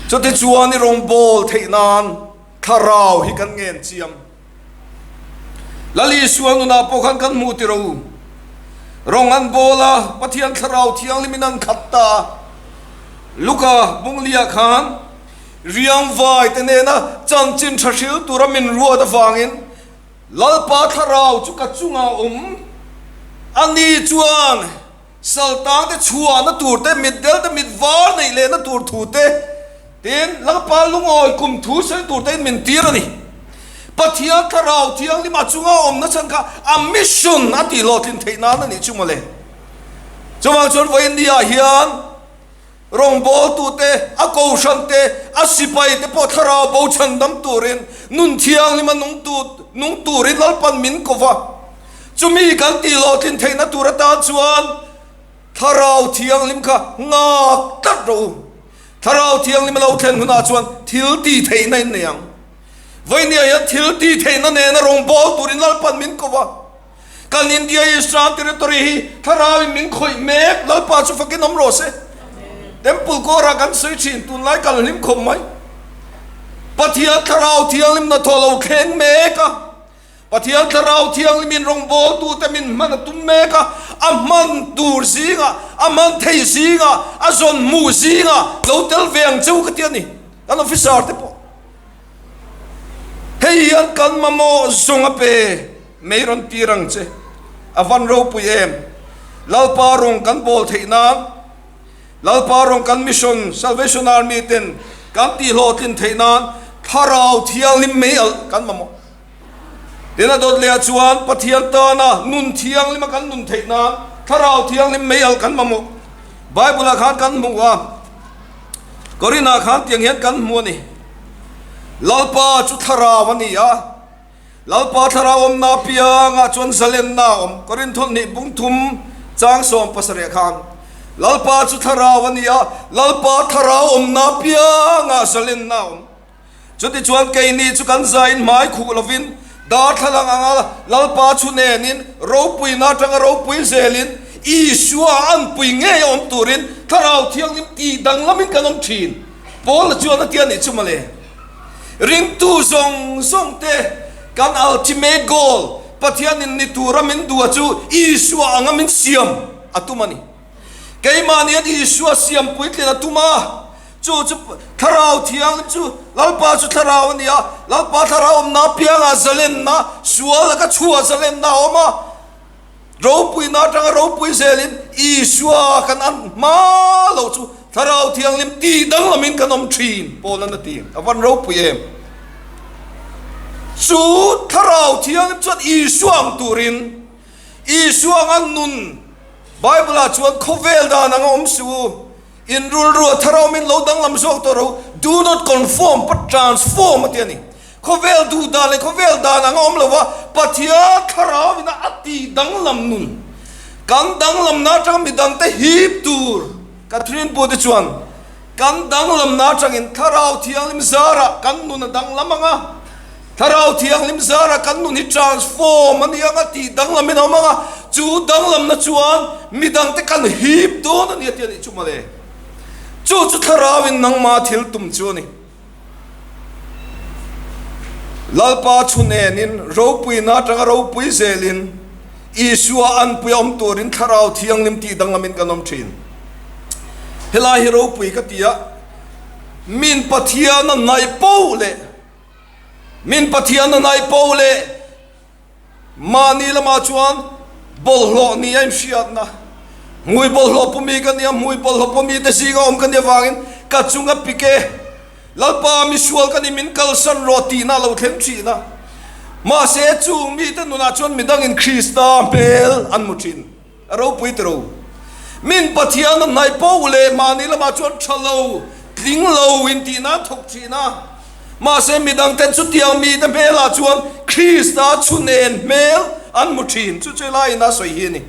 Chutichuan i rawngbâwl theih nân thlarau hi kan ngen chiam. Lal Isua nunah pawh khan kan hmuh ti ro u. Rawng an bâwl a, Pathian thlarau thianghlimin an khat ta a. Luka bunglia khan Riangvai te nena chanchin tha hril tura min ruat avangin Lalpa thlarau chu ka chungah awm. Ani chuan saltang te chhuahna tur te, mitdel te mit var neih lehna tur thu te, tin Lalpa lungawi kum thu sawi tur tein min tir a ni. Pathian thlarau thianghlim a chunga awmna chhan kha a mission a tih hlawhtlin theih nan a nih chu mawle. Chuvang chuan vawiin ni-ah hian Rawngbawltute, a kohhrante, a sipaite pawh thlarau bo chhandam turin, nun thianghlim a nung nung turin Lalpan min ko va. Chumi kan tih hlawhtlin theihna tur atan chuan Thlarau Thianghlim kha nghak tlat rawh u. Thlarau Thianghlim a lo thlen hunah chuan thil tih theihna in nei ang. Vawinia hian thil tih theihna nena rawngbâwl turin Lalpan min ko va. Kan India Eastern Territory hi thlarauin min khawih mek, Lalpa chu fakin awm rawh se. Temple kawrah kan sawi thin, tunlai kal hlim khawp mai. Pathian thlarau thianghlim hnathawh lo thleng mek a, Pathian thlarau thianghlimin rawngbawltute min hman a tum mek a, a hman tur zingah, a hman thei zingah, a zawn hmuh zingah lo tel ve ang cheu ka ti a ni, kan officer te pawh. Hei hian kan mamawh zawng a pe mai rawn tir ang che. A van ropui em! Lalpa rawng kan bawl theih nan, Lalpa rawng kan mission, Salvation Army ten kan tihhlawhtlin theih nan Thlarau Thianghlim mei alh kan mamawh. Tin a dawt leh ah chuan Pathian tana nun thianghlim a kan nun theih nan Thlarau Thianghlim mei alh kan mamawh. Bible ah khan kan hmu a, Korin ah khan tiang hian kan hmu a ni. Lalpa chu Thlarau a ni a, Lalpa Thlarau awmna apiangah chuan zalenna a awm. Korin thawhnih bung thum chang 70 khan Lalpa chu Thlarau a ni a, Lalpa Thlarau awmna apiangah zalenna a awm. Chutichuan keini chu kan zain hmai khuh lovin darthlalang anga Lalpa chu nenin ropuina atanga ropui zelin Isua anpui ngei a awm turin Thlarau Thianghlim tih danglamin kan awm thin. Paula chuan a ti a nih chu mawle. Ringtu zawng zawng te kan ultimate goal Pathianin ni tura min duh a chu Isua anga min siam a tum a ni. Keimahnian Isua siam puitlin a tum a. Chu chu Thlarau Thianghlim chu Lalpa chu Thlarau a ni a, Lalpa Thlarau awmna apiangah zalenna, sual laka chhuah zalenna a awm a. Ropuina atanga ropui zelin Isua kan an hma lo chu Thlarau Thianghlim tih danglamin kan awm thin, Paula'n a ti. A van ropui em! Chu Thlarau Thianghlim chuan Isua ang turin, Isua anga nun, Bible-ah chuan khawvel dan anga awm suh u, In rulru a thar awmin lo danglam zawk tawh ro, do not conform but transform a ti a ni. Khawvel duh dan leh khawvel dan ang a awm lo va, Pathian thlarau ina a tih danglam nun, kan danglamna atanga midangte hip tur Catherine pawh te chuan kan danglamna atangin Thlarau Thianghlim zarah kan nun a danglam ang a, Thlarau Thianghlim zarah kan nun hi transform a ni ang a, tih danglamin a awm ang a, chu danglamna chuan midangte kan hip dawn a ni a ti a nih chu mawle. Chu chu Thlarauin nangma thil tum chu a ni. Lalpa chu nenin ropuina atanga ropui zelin Isua anpui a awm turin Thlarau Thianghlim tih danglamin kan awm thin. Helai hi ropui ka ti a, min Pathian a hnaih poh leh Min Pathian a hnaih poh leh mahni lamah chuan bawlhhlawh ni a inhriatna, hmui bawlhhlawh pu mi ka nia, hmui bawlhhlawh pu mite zinga awm ka nia vangin ka chunga pik e, Lalpa misual ka ni min kalsan rawh tihna a lo thleng thin a. Mahse chung mite nunah chuan midangin Krista hmel an hmu thin. A ropui ti ro. Min Pathian a hnaih poh leh mahni lamah chuan tha lo, tling lo in tih nan thawk thin a. Mahse midang ten chutiang mite hmelah chuan Krista chhunen hmel an hmu thin. Chu chu helaiin a sawi hi a ni.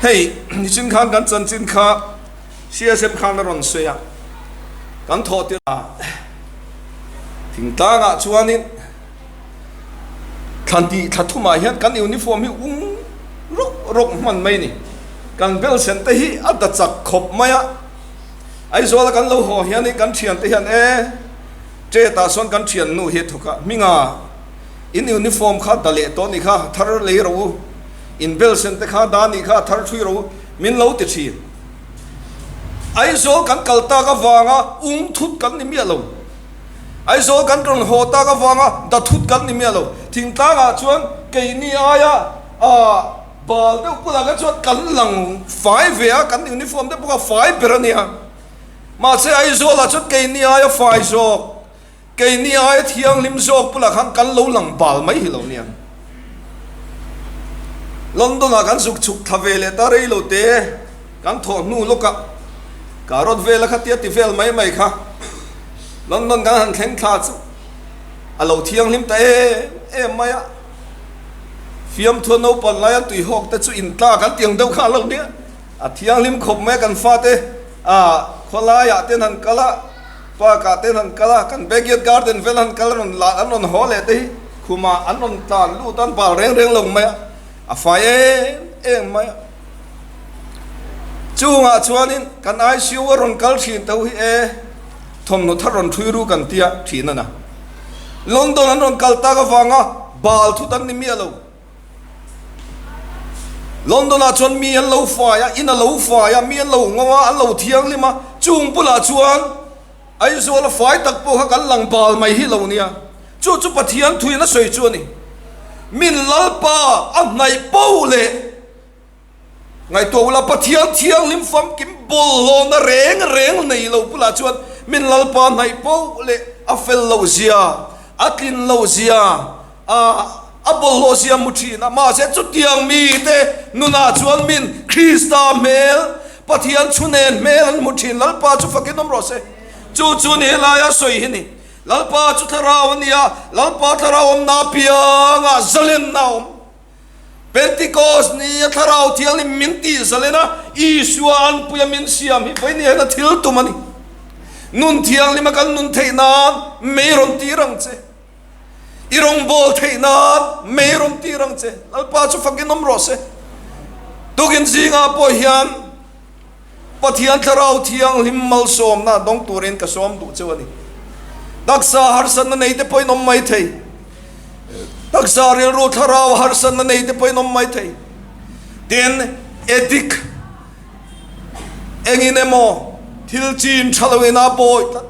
Hei, nichin khan kan chanchin kha CSM khan a rawn sawi a, kan thawh tirh a, thingtlangah chuanin, Thlan tih thla thumah hian kan uniform hi ung rawk rawk hman mai a ni. Kan bel sen te hi a da chak khawp mai a. Aizawl a kan lo haw hian kan thian te hian e Ṭetah sawn kan thian nu hi a thawk a, Hminga in uniform kha da leh tawh a nih kha, thar lei rawh u, in bel sen te kha da a nih kha, thar ṭhui rawh u, min lo ti ṭhin. Aizawl kan kal tak avanga ung thut kan ni miah lo. Aizawl kan rawn haw tak avanga da thut kan ni miah lo. Thingtlangah chuan keini aia bal deuh bulah khan chuan kan lang fai ve a, kan uniform te pawh kha fai ber a nia. Mahse Aizawlah chuan keini aia fai zawk, keini aia thianghlim zawk bulah khan kan lo lang bal mai hi lo nia. London ah kan zuk chhuk thla ve leh ta rei lo te kan thawh hnu lawkah ka rawt vel a kha tia ti vel mai mai kha London kan han thleng thla chu a lo thianghlim ta em em mai a, fiamthua naupang laia tuihawk te chu intla kan tiang deuh kha a lo nia, a thianghlim khawp mai a kan fate ah khawlaiah ten han kal a. Park ah te an han kal a, kan backyard garden vel an han kal rawn la an rawn haw leh te hi khumah an rawn tlan lut a, an bal reng reng lo mai a, a fai em em mai a. Chungah chuanin kan ICU a rawn kal thin tho hi e thawmhnaw thar rawn thui ru kan tia thin a na. London an rawn kal tak avanga bal thut an ni miah lo. London ah chuan mi an lo fai a, in a lo fai a, mi an lo ngo a, an lo thianghlim a, chung bulah chuan Aizawl a fai tak pawh kha kan lang bal mai hi lo nia. Chu chu Pathian thuin a sawi chu a ni. Min Lalpa a hnaih po leh Ngaihtuah ula, Pathian thianghlim famkim bawlhlawhna reng reng nei lo bulah chuan min Lalpa hnaih poh leh a fel loh zia, a tlin loh zia, a a bawlhhlawh zia hmu thin a. Mahse chutiang mite nunah chuan min Krista hmel, Pathian chhunen hmel an hmu thin. Lalpa chu fakin awm rawh se. Chu chu ni helaia sawi hi ni. Lalpa chu thlarau a ni a, Lalpa thlarau awmna apiangah zalenna a awm. Pentikos ni a Thlarau Thianghlim min tih zalen a, Isua anpuia min siam hi vawiin hian a thil tum a ni. Nun thianghlim a kan nun theih nan mei rawn tir ang che. I rawngbâwl theih nan mei rawn tir ang che. Lalpa chu fakin awm rawh se. Tukin zingah pawh hian Pathian Thlarau Thianghlim malsawmna dawng turin ka sawm duh cheu a ni. Taksa harsatna nei te pawhin awm mai thei. Taksa rilru thlarau harsatna nei te pawhin awm mai thei. Tin, addict engin emaw thil chin tha lo ina bawi tlat,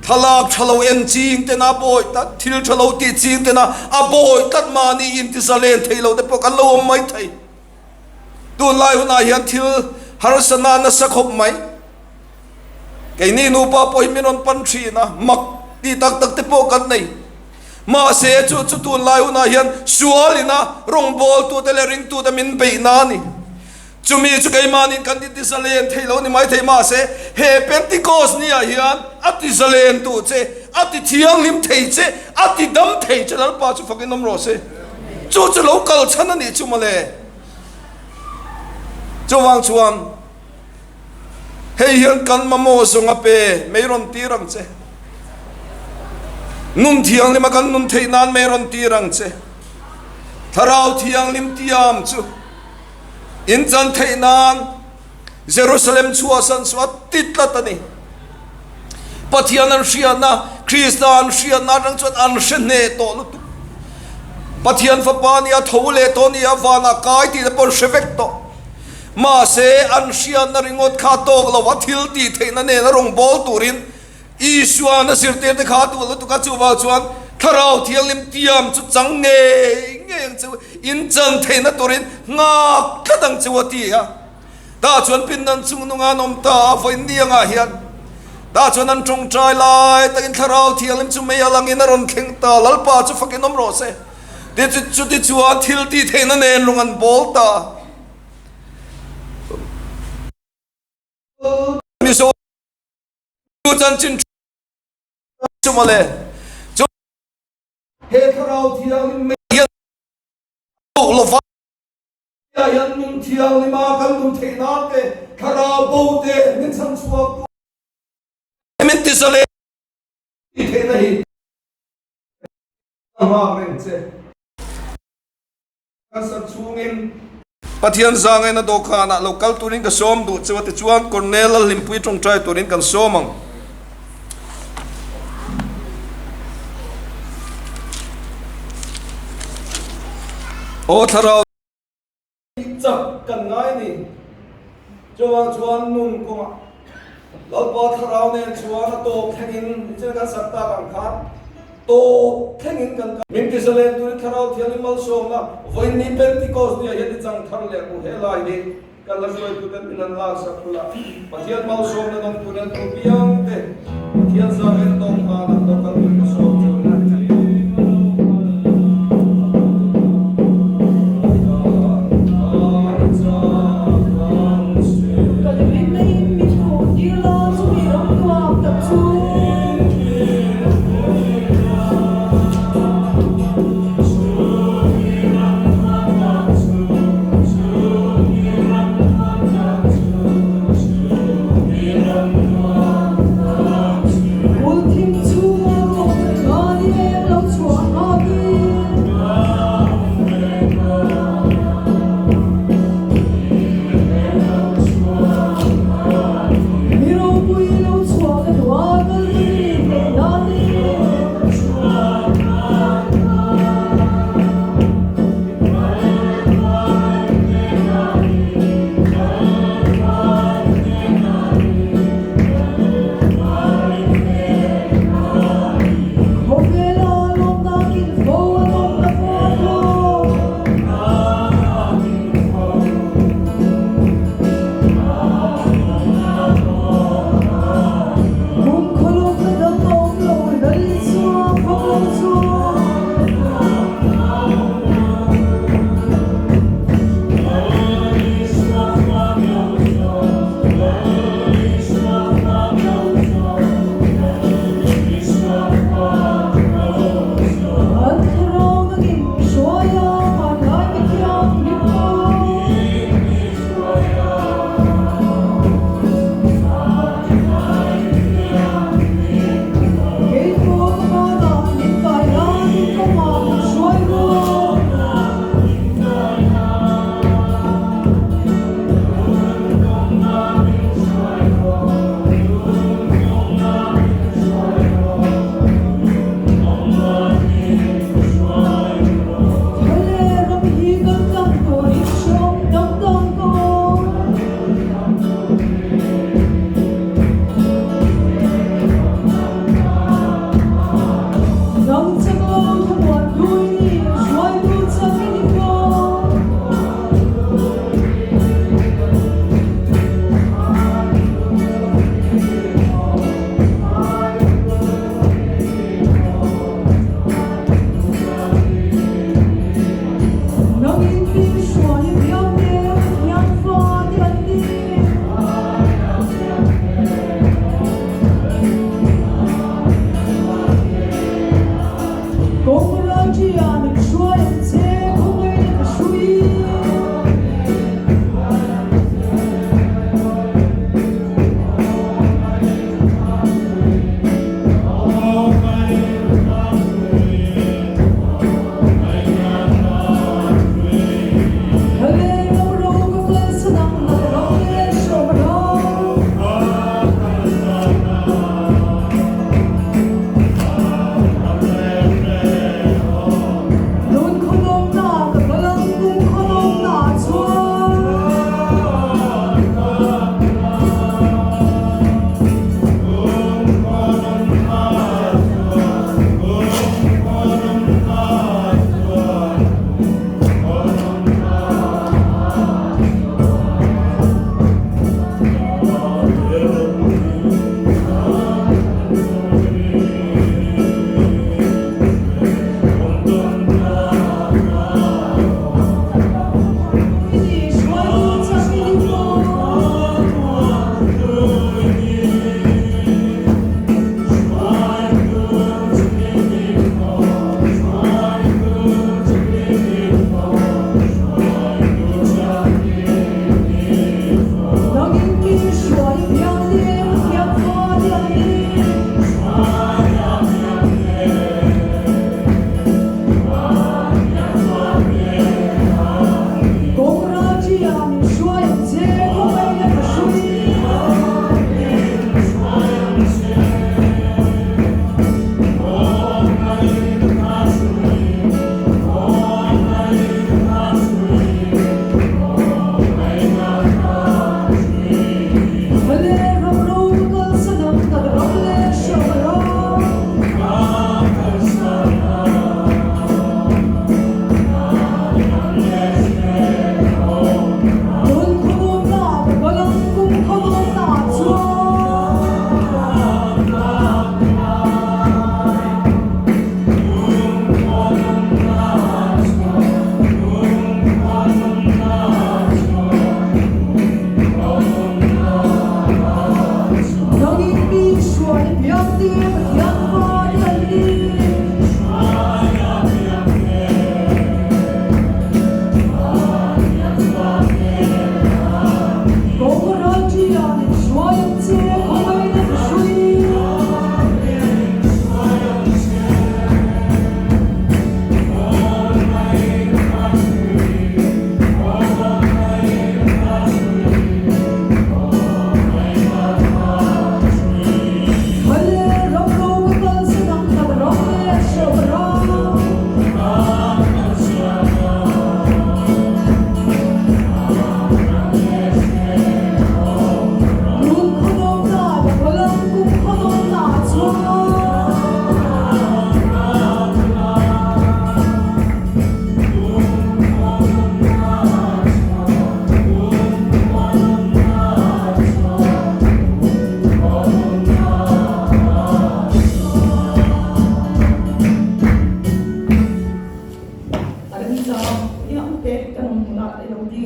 thlalak tha lo en ching tena bawi tlat, thil tha lo tih ching tena a bawi tlat mahni intizalen thei lo te pawh kan lo awm mai thei. Tunlai hunah hian thil harsa na nasa khawp mai. Keini nupa pawh hi min rawn pan thin a, mak ti tak tak te pawh kan nei. Mahse chu chu tunlai hunah hian sual ina rawngbawltute leh ringtute min beihna a ni. Chumi chu keimahniin kan ti tizalen thei lo ni mai thei mahse he Pentecost ni ah hian a tizalen duh che, a ti thianghlim thei che, a ti dam thei che Lalpa chu fakin awm rawh se. Chu chu lo kal chhan a nih chu mawle. Chuvang chuan hei hian kan mamawh zawng a pe mei rawn tir ang che. Nun thianghlim a kan nun theih nan mei rawn tir ang che. Thlarau thianghlim tiam chu in chan theih nan Jerusalem chhuahsan chu a ti tlat a ni. Pathian an hriatna, Krista an hriatna atang chuan an hre hneh tawh lutuk. Pathian fapa nia tho leh tawh nia vanah kai tih te pawh an hre vek tawh. Mahse, an hriatna ringawt kha tawk lo a thil tih theihna nena rawngbâwl turin Isua'n a zirtirte kha a duh lutuk a, chuvang chuan Thlarau Thianghlim tiam chu chang ngei ngei ang che u, in chan theihna turin nghak tlat ang che u a ti a. Tah chuan pindan chung nunga an awm ta a, vawiin ni angah hian tah chuan an tawngtai lai takin Thlarau Thianghlim chu mei a langin a rawn thleng ta, Lalpa chu fakin awm rawh se. Chuti chuan thil tih theihna nen lung an bawl ta. Mizo chanchin chu mawle chu he thlarau thianghlim mai hian duh lova hian nun thianghlima kan nun theih nan te thlarau bo te min chhan chhuak tu min ti zalen theihna hi a nghak reng che. Ka sak chhungin Pathian zangaina dawhkanah lo kal turin ka sawm duh cheu a tichuan Cornel a hlimpui tawngtai turin kan sawm ang. Aw thlarau chak kan ngai ni. Chuvang chuan nun kawngah Lalpa thlarau nen chuan a tawp thlengin nichin kan sak tak ang khan tawp thlengin kan kal. Min ti zalen turin thlarau thianghlim malsawmna vawiin Pentecost ni ah hian i chang thar leh ang u. He lai hi kan la hruaituten min han laksak bula Pathian malsawmna dawng turin an duh piang te Pathian zahraina dawng khan an lo kal turin ka sawm cheu a ni.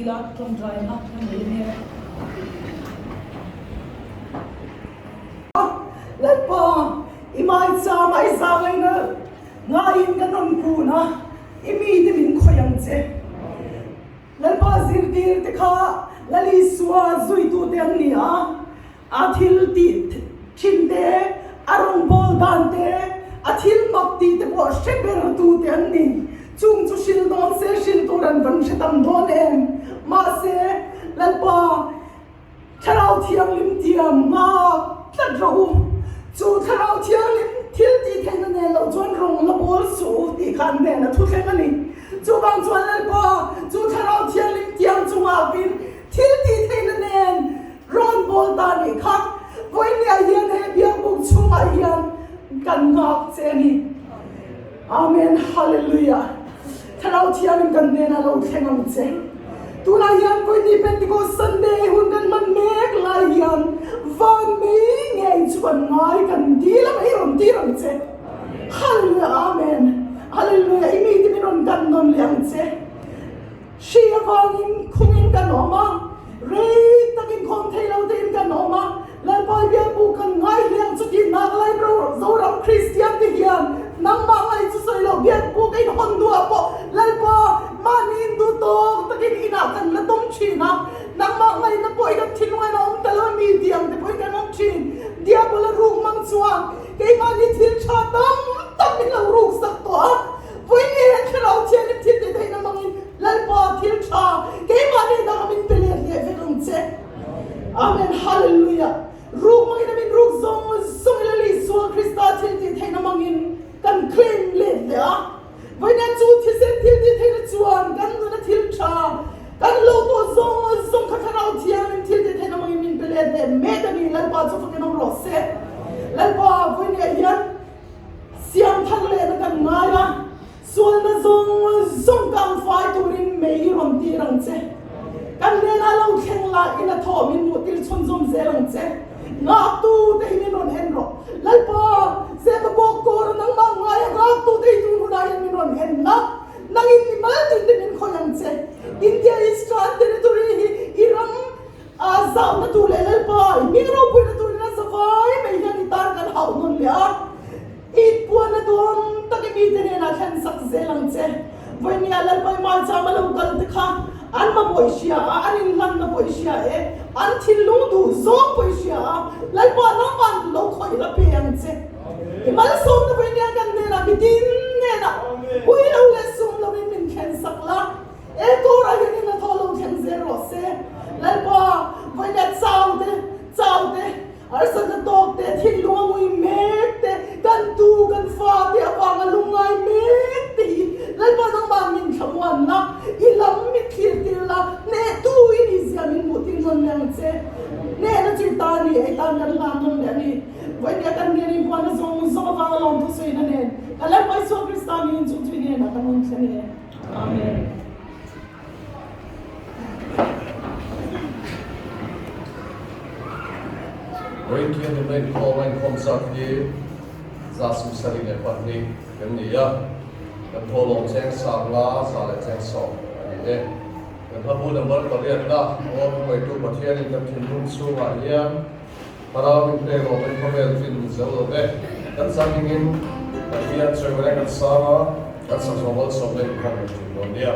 dil a, tawngtaina kan nei mek. Lalpa, i maichama i zangaina ngaiin kan rawn kun a, i mite min khawih ang che. Lalpa zirtirte kha Lal Isua zuitute an ni a, a thil tih thin te, a rawngbâwl dan te, a thil mak tih te pawh hre ber tute an ni. Chung chu hril dawn se hril tur an van hre tam dawn em? Mahse, Lalpa, Thlarau Thianghlim tiam nghak tlat rawh u. Chu Thlarau Thianghlim thil tih theihna nen loh chuan rawng la bawl suh u tih kha an hnenah thu thleng a ni. Chuvang chuan Lalpa, chu Thlarau Thianghlim tiam chu nghakin thil tih theihna nen rawn bawl ta nih kha vawinia hian he biakbuk chhungah hian kan nghak che a ni. Amen Hallelujah Thlarau Thiangin kan hnenah lo thleng ang che. Tunah hian Vawiini Pentecost Sunday hun kan hman mek lai hian van mei ngei chu kan ngai kan dil a mei rawn tir ang che. Hallelujah Amen Hallelujah I mite min rawn kan nawn leh ang che. Hri avangin khungin kan awm a, rei takin khawm thei lo tein kan awm a, Lalpawi biakbu kan ngai hliang chuti Nagalai Zoram Kristian te hian nangmah ngai chu sawi lo biakbu ka inhawn duah pawh Lalpa mahni induh tawk takin inah kan la tawm thin a, nangmah ngaihna pawh i kan thinlungain a awm ta lo mi tiang te pawhin kan awm thin. Diabola ruk mang chuan keimahni thil tha tam tak min lo ruk sak tawh a, Vawiin hian Thlarau Thianghlim thil tih theihna hmangin Lalpa thil tha keimahni dang a min pe let leh vek ang che. Amen Hallelujah. Ruk hmangin a min ruk zawng zawng ila Isua Krista thil tih theihna hmangin kan claim let leh a. Vawiin chu thisen thil tih theihna chuan kan nuna thil tha kan lo tawh zawng zawng kha Thlarau Thianghlim thil tih theihna hmangin min pe let leh mek a ni. Lalpa chu fakin awm rawh se. Lalpa vawiin hian Siam thar lehna kan ngai a, sualna zawng zawng kang fai turin mei rawn tir ang che. Kan hnenah lo thleng la in a thaw min hmuh tir chhunzawm zel ang che. Nghaktu te hi min rawn en rawh. Lalpa, Zema bawk kawr a nangmah ngai a nghaktu te hi tun hunah hian min rawn en la. Nangin mi mal tin te min khawih ang che. India Eastern Territory hi i ram A zauhna tur leh Lalpa i hming ropuina turin a za vai mai hian i tan kan hauh nawn leh a, i puanna dawn tak i mite hnenah thlen sak zel ang che. Vawinia Lalpa i maicham a lo kal te kha an mamawh i hria a, an inhlanna pawh i hria e, an thinlung duh zawng pawh i hria a, Lalpa nangman lo khawih la pe ang che. I malsawmna vawinia kan hnenah mitin hnenah ui lo leh sum loin min thlen sak la. He turah hian in a thaw lo thleng zel rawh se. Lalpa, vawilet chau te, chau te, harsatna tawk te, thinlung a ngui mek te, kan tu, kan fa te avanga lungngai mek te hi Lalpa nangmah min thlamuan la, i lam min thlir tir la, hnehtu i nih zia min hmuh tir nawn leh ang che. Hnehna chu i ta a ni, ei tan kan hlan nawn leh a ni. Vawinia kan rian inbuaina zawng zawng avanga lawmthu sawiin a nen, ka Lalpa Isua Krista niin chu chu i hnenah kan rawn thlen e. Amen. Vawiin nuna inkhawm a inkhawm zat hi 172 kan ni a, kan thawhlawm cheng sangla 110 a ni e. Kan hlabu number pariatna aw thuhmaitu Pathianin kan thinlung chhungah hian Thlarau min pek rawh kan khawvel fin zo lo ve. Kan zahmingin Pathian chawimaria kan sang a, kan sakzawm malsawmna inkhawm kan ṭhin dawn nia.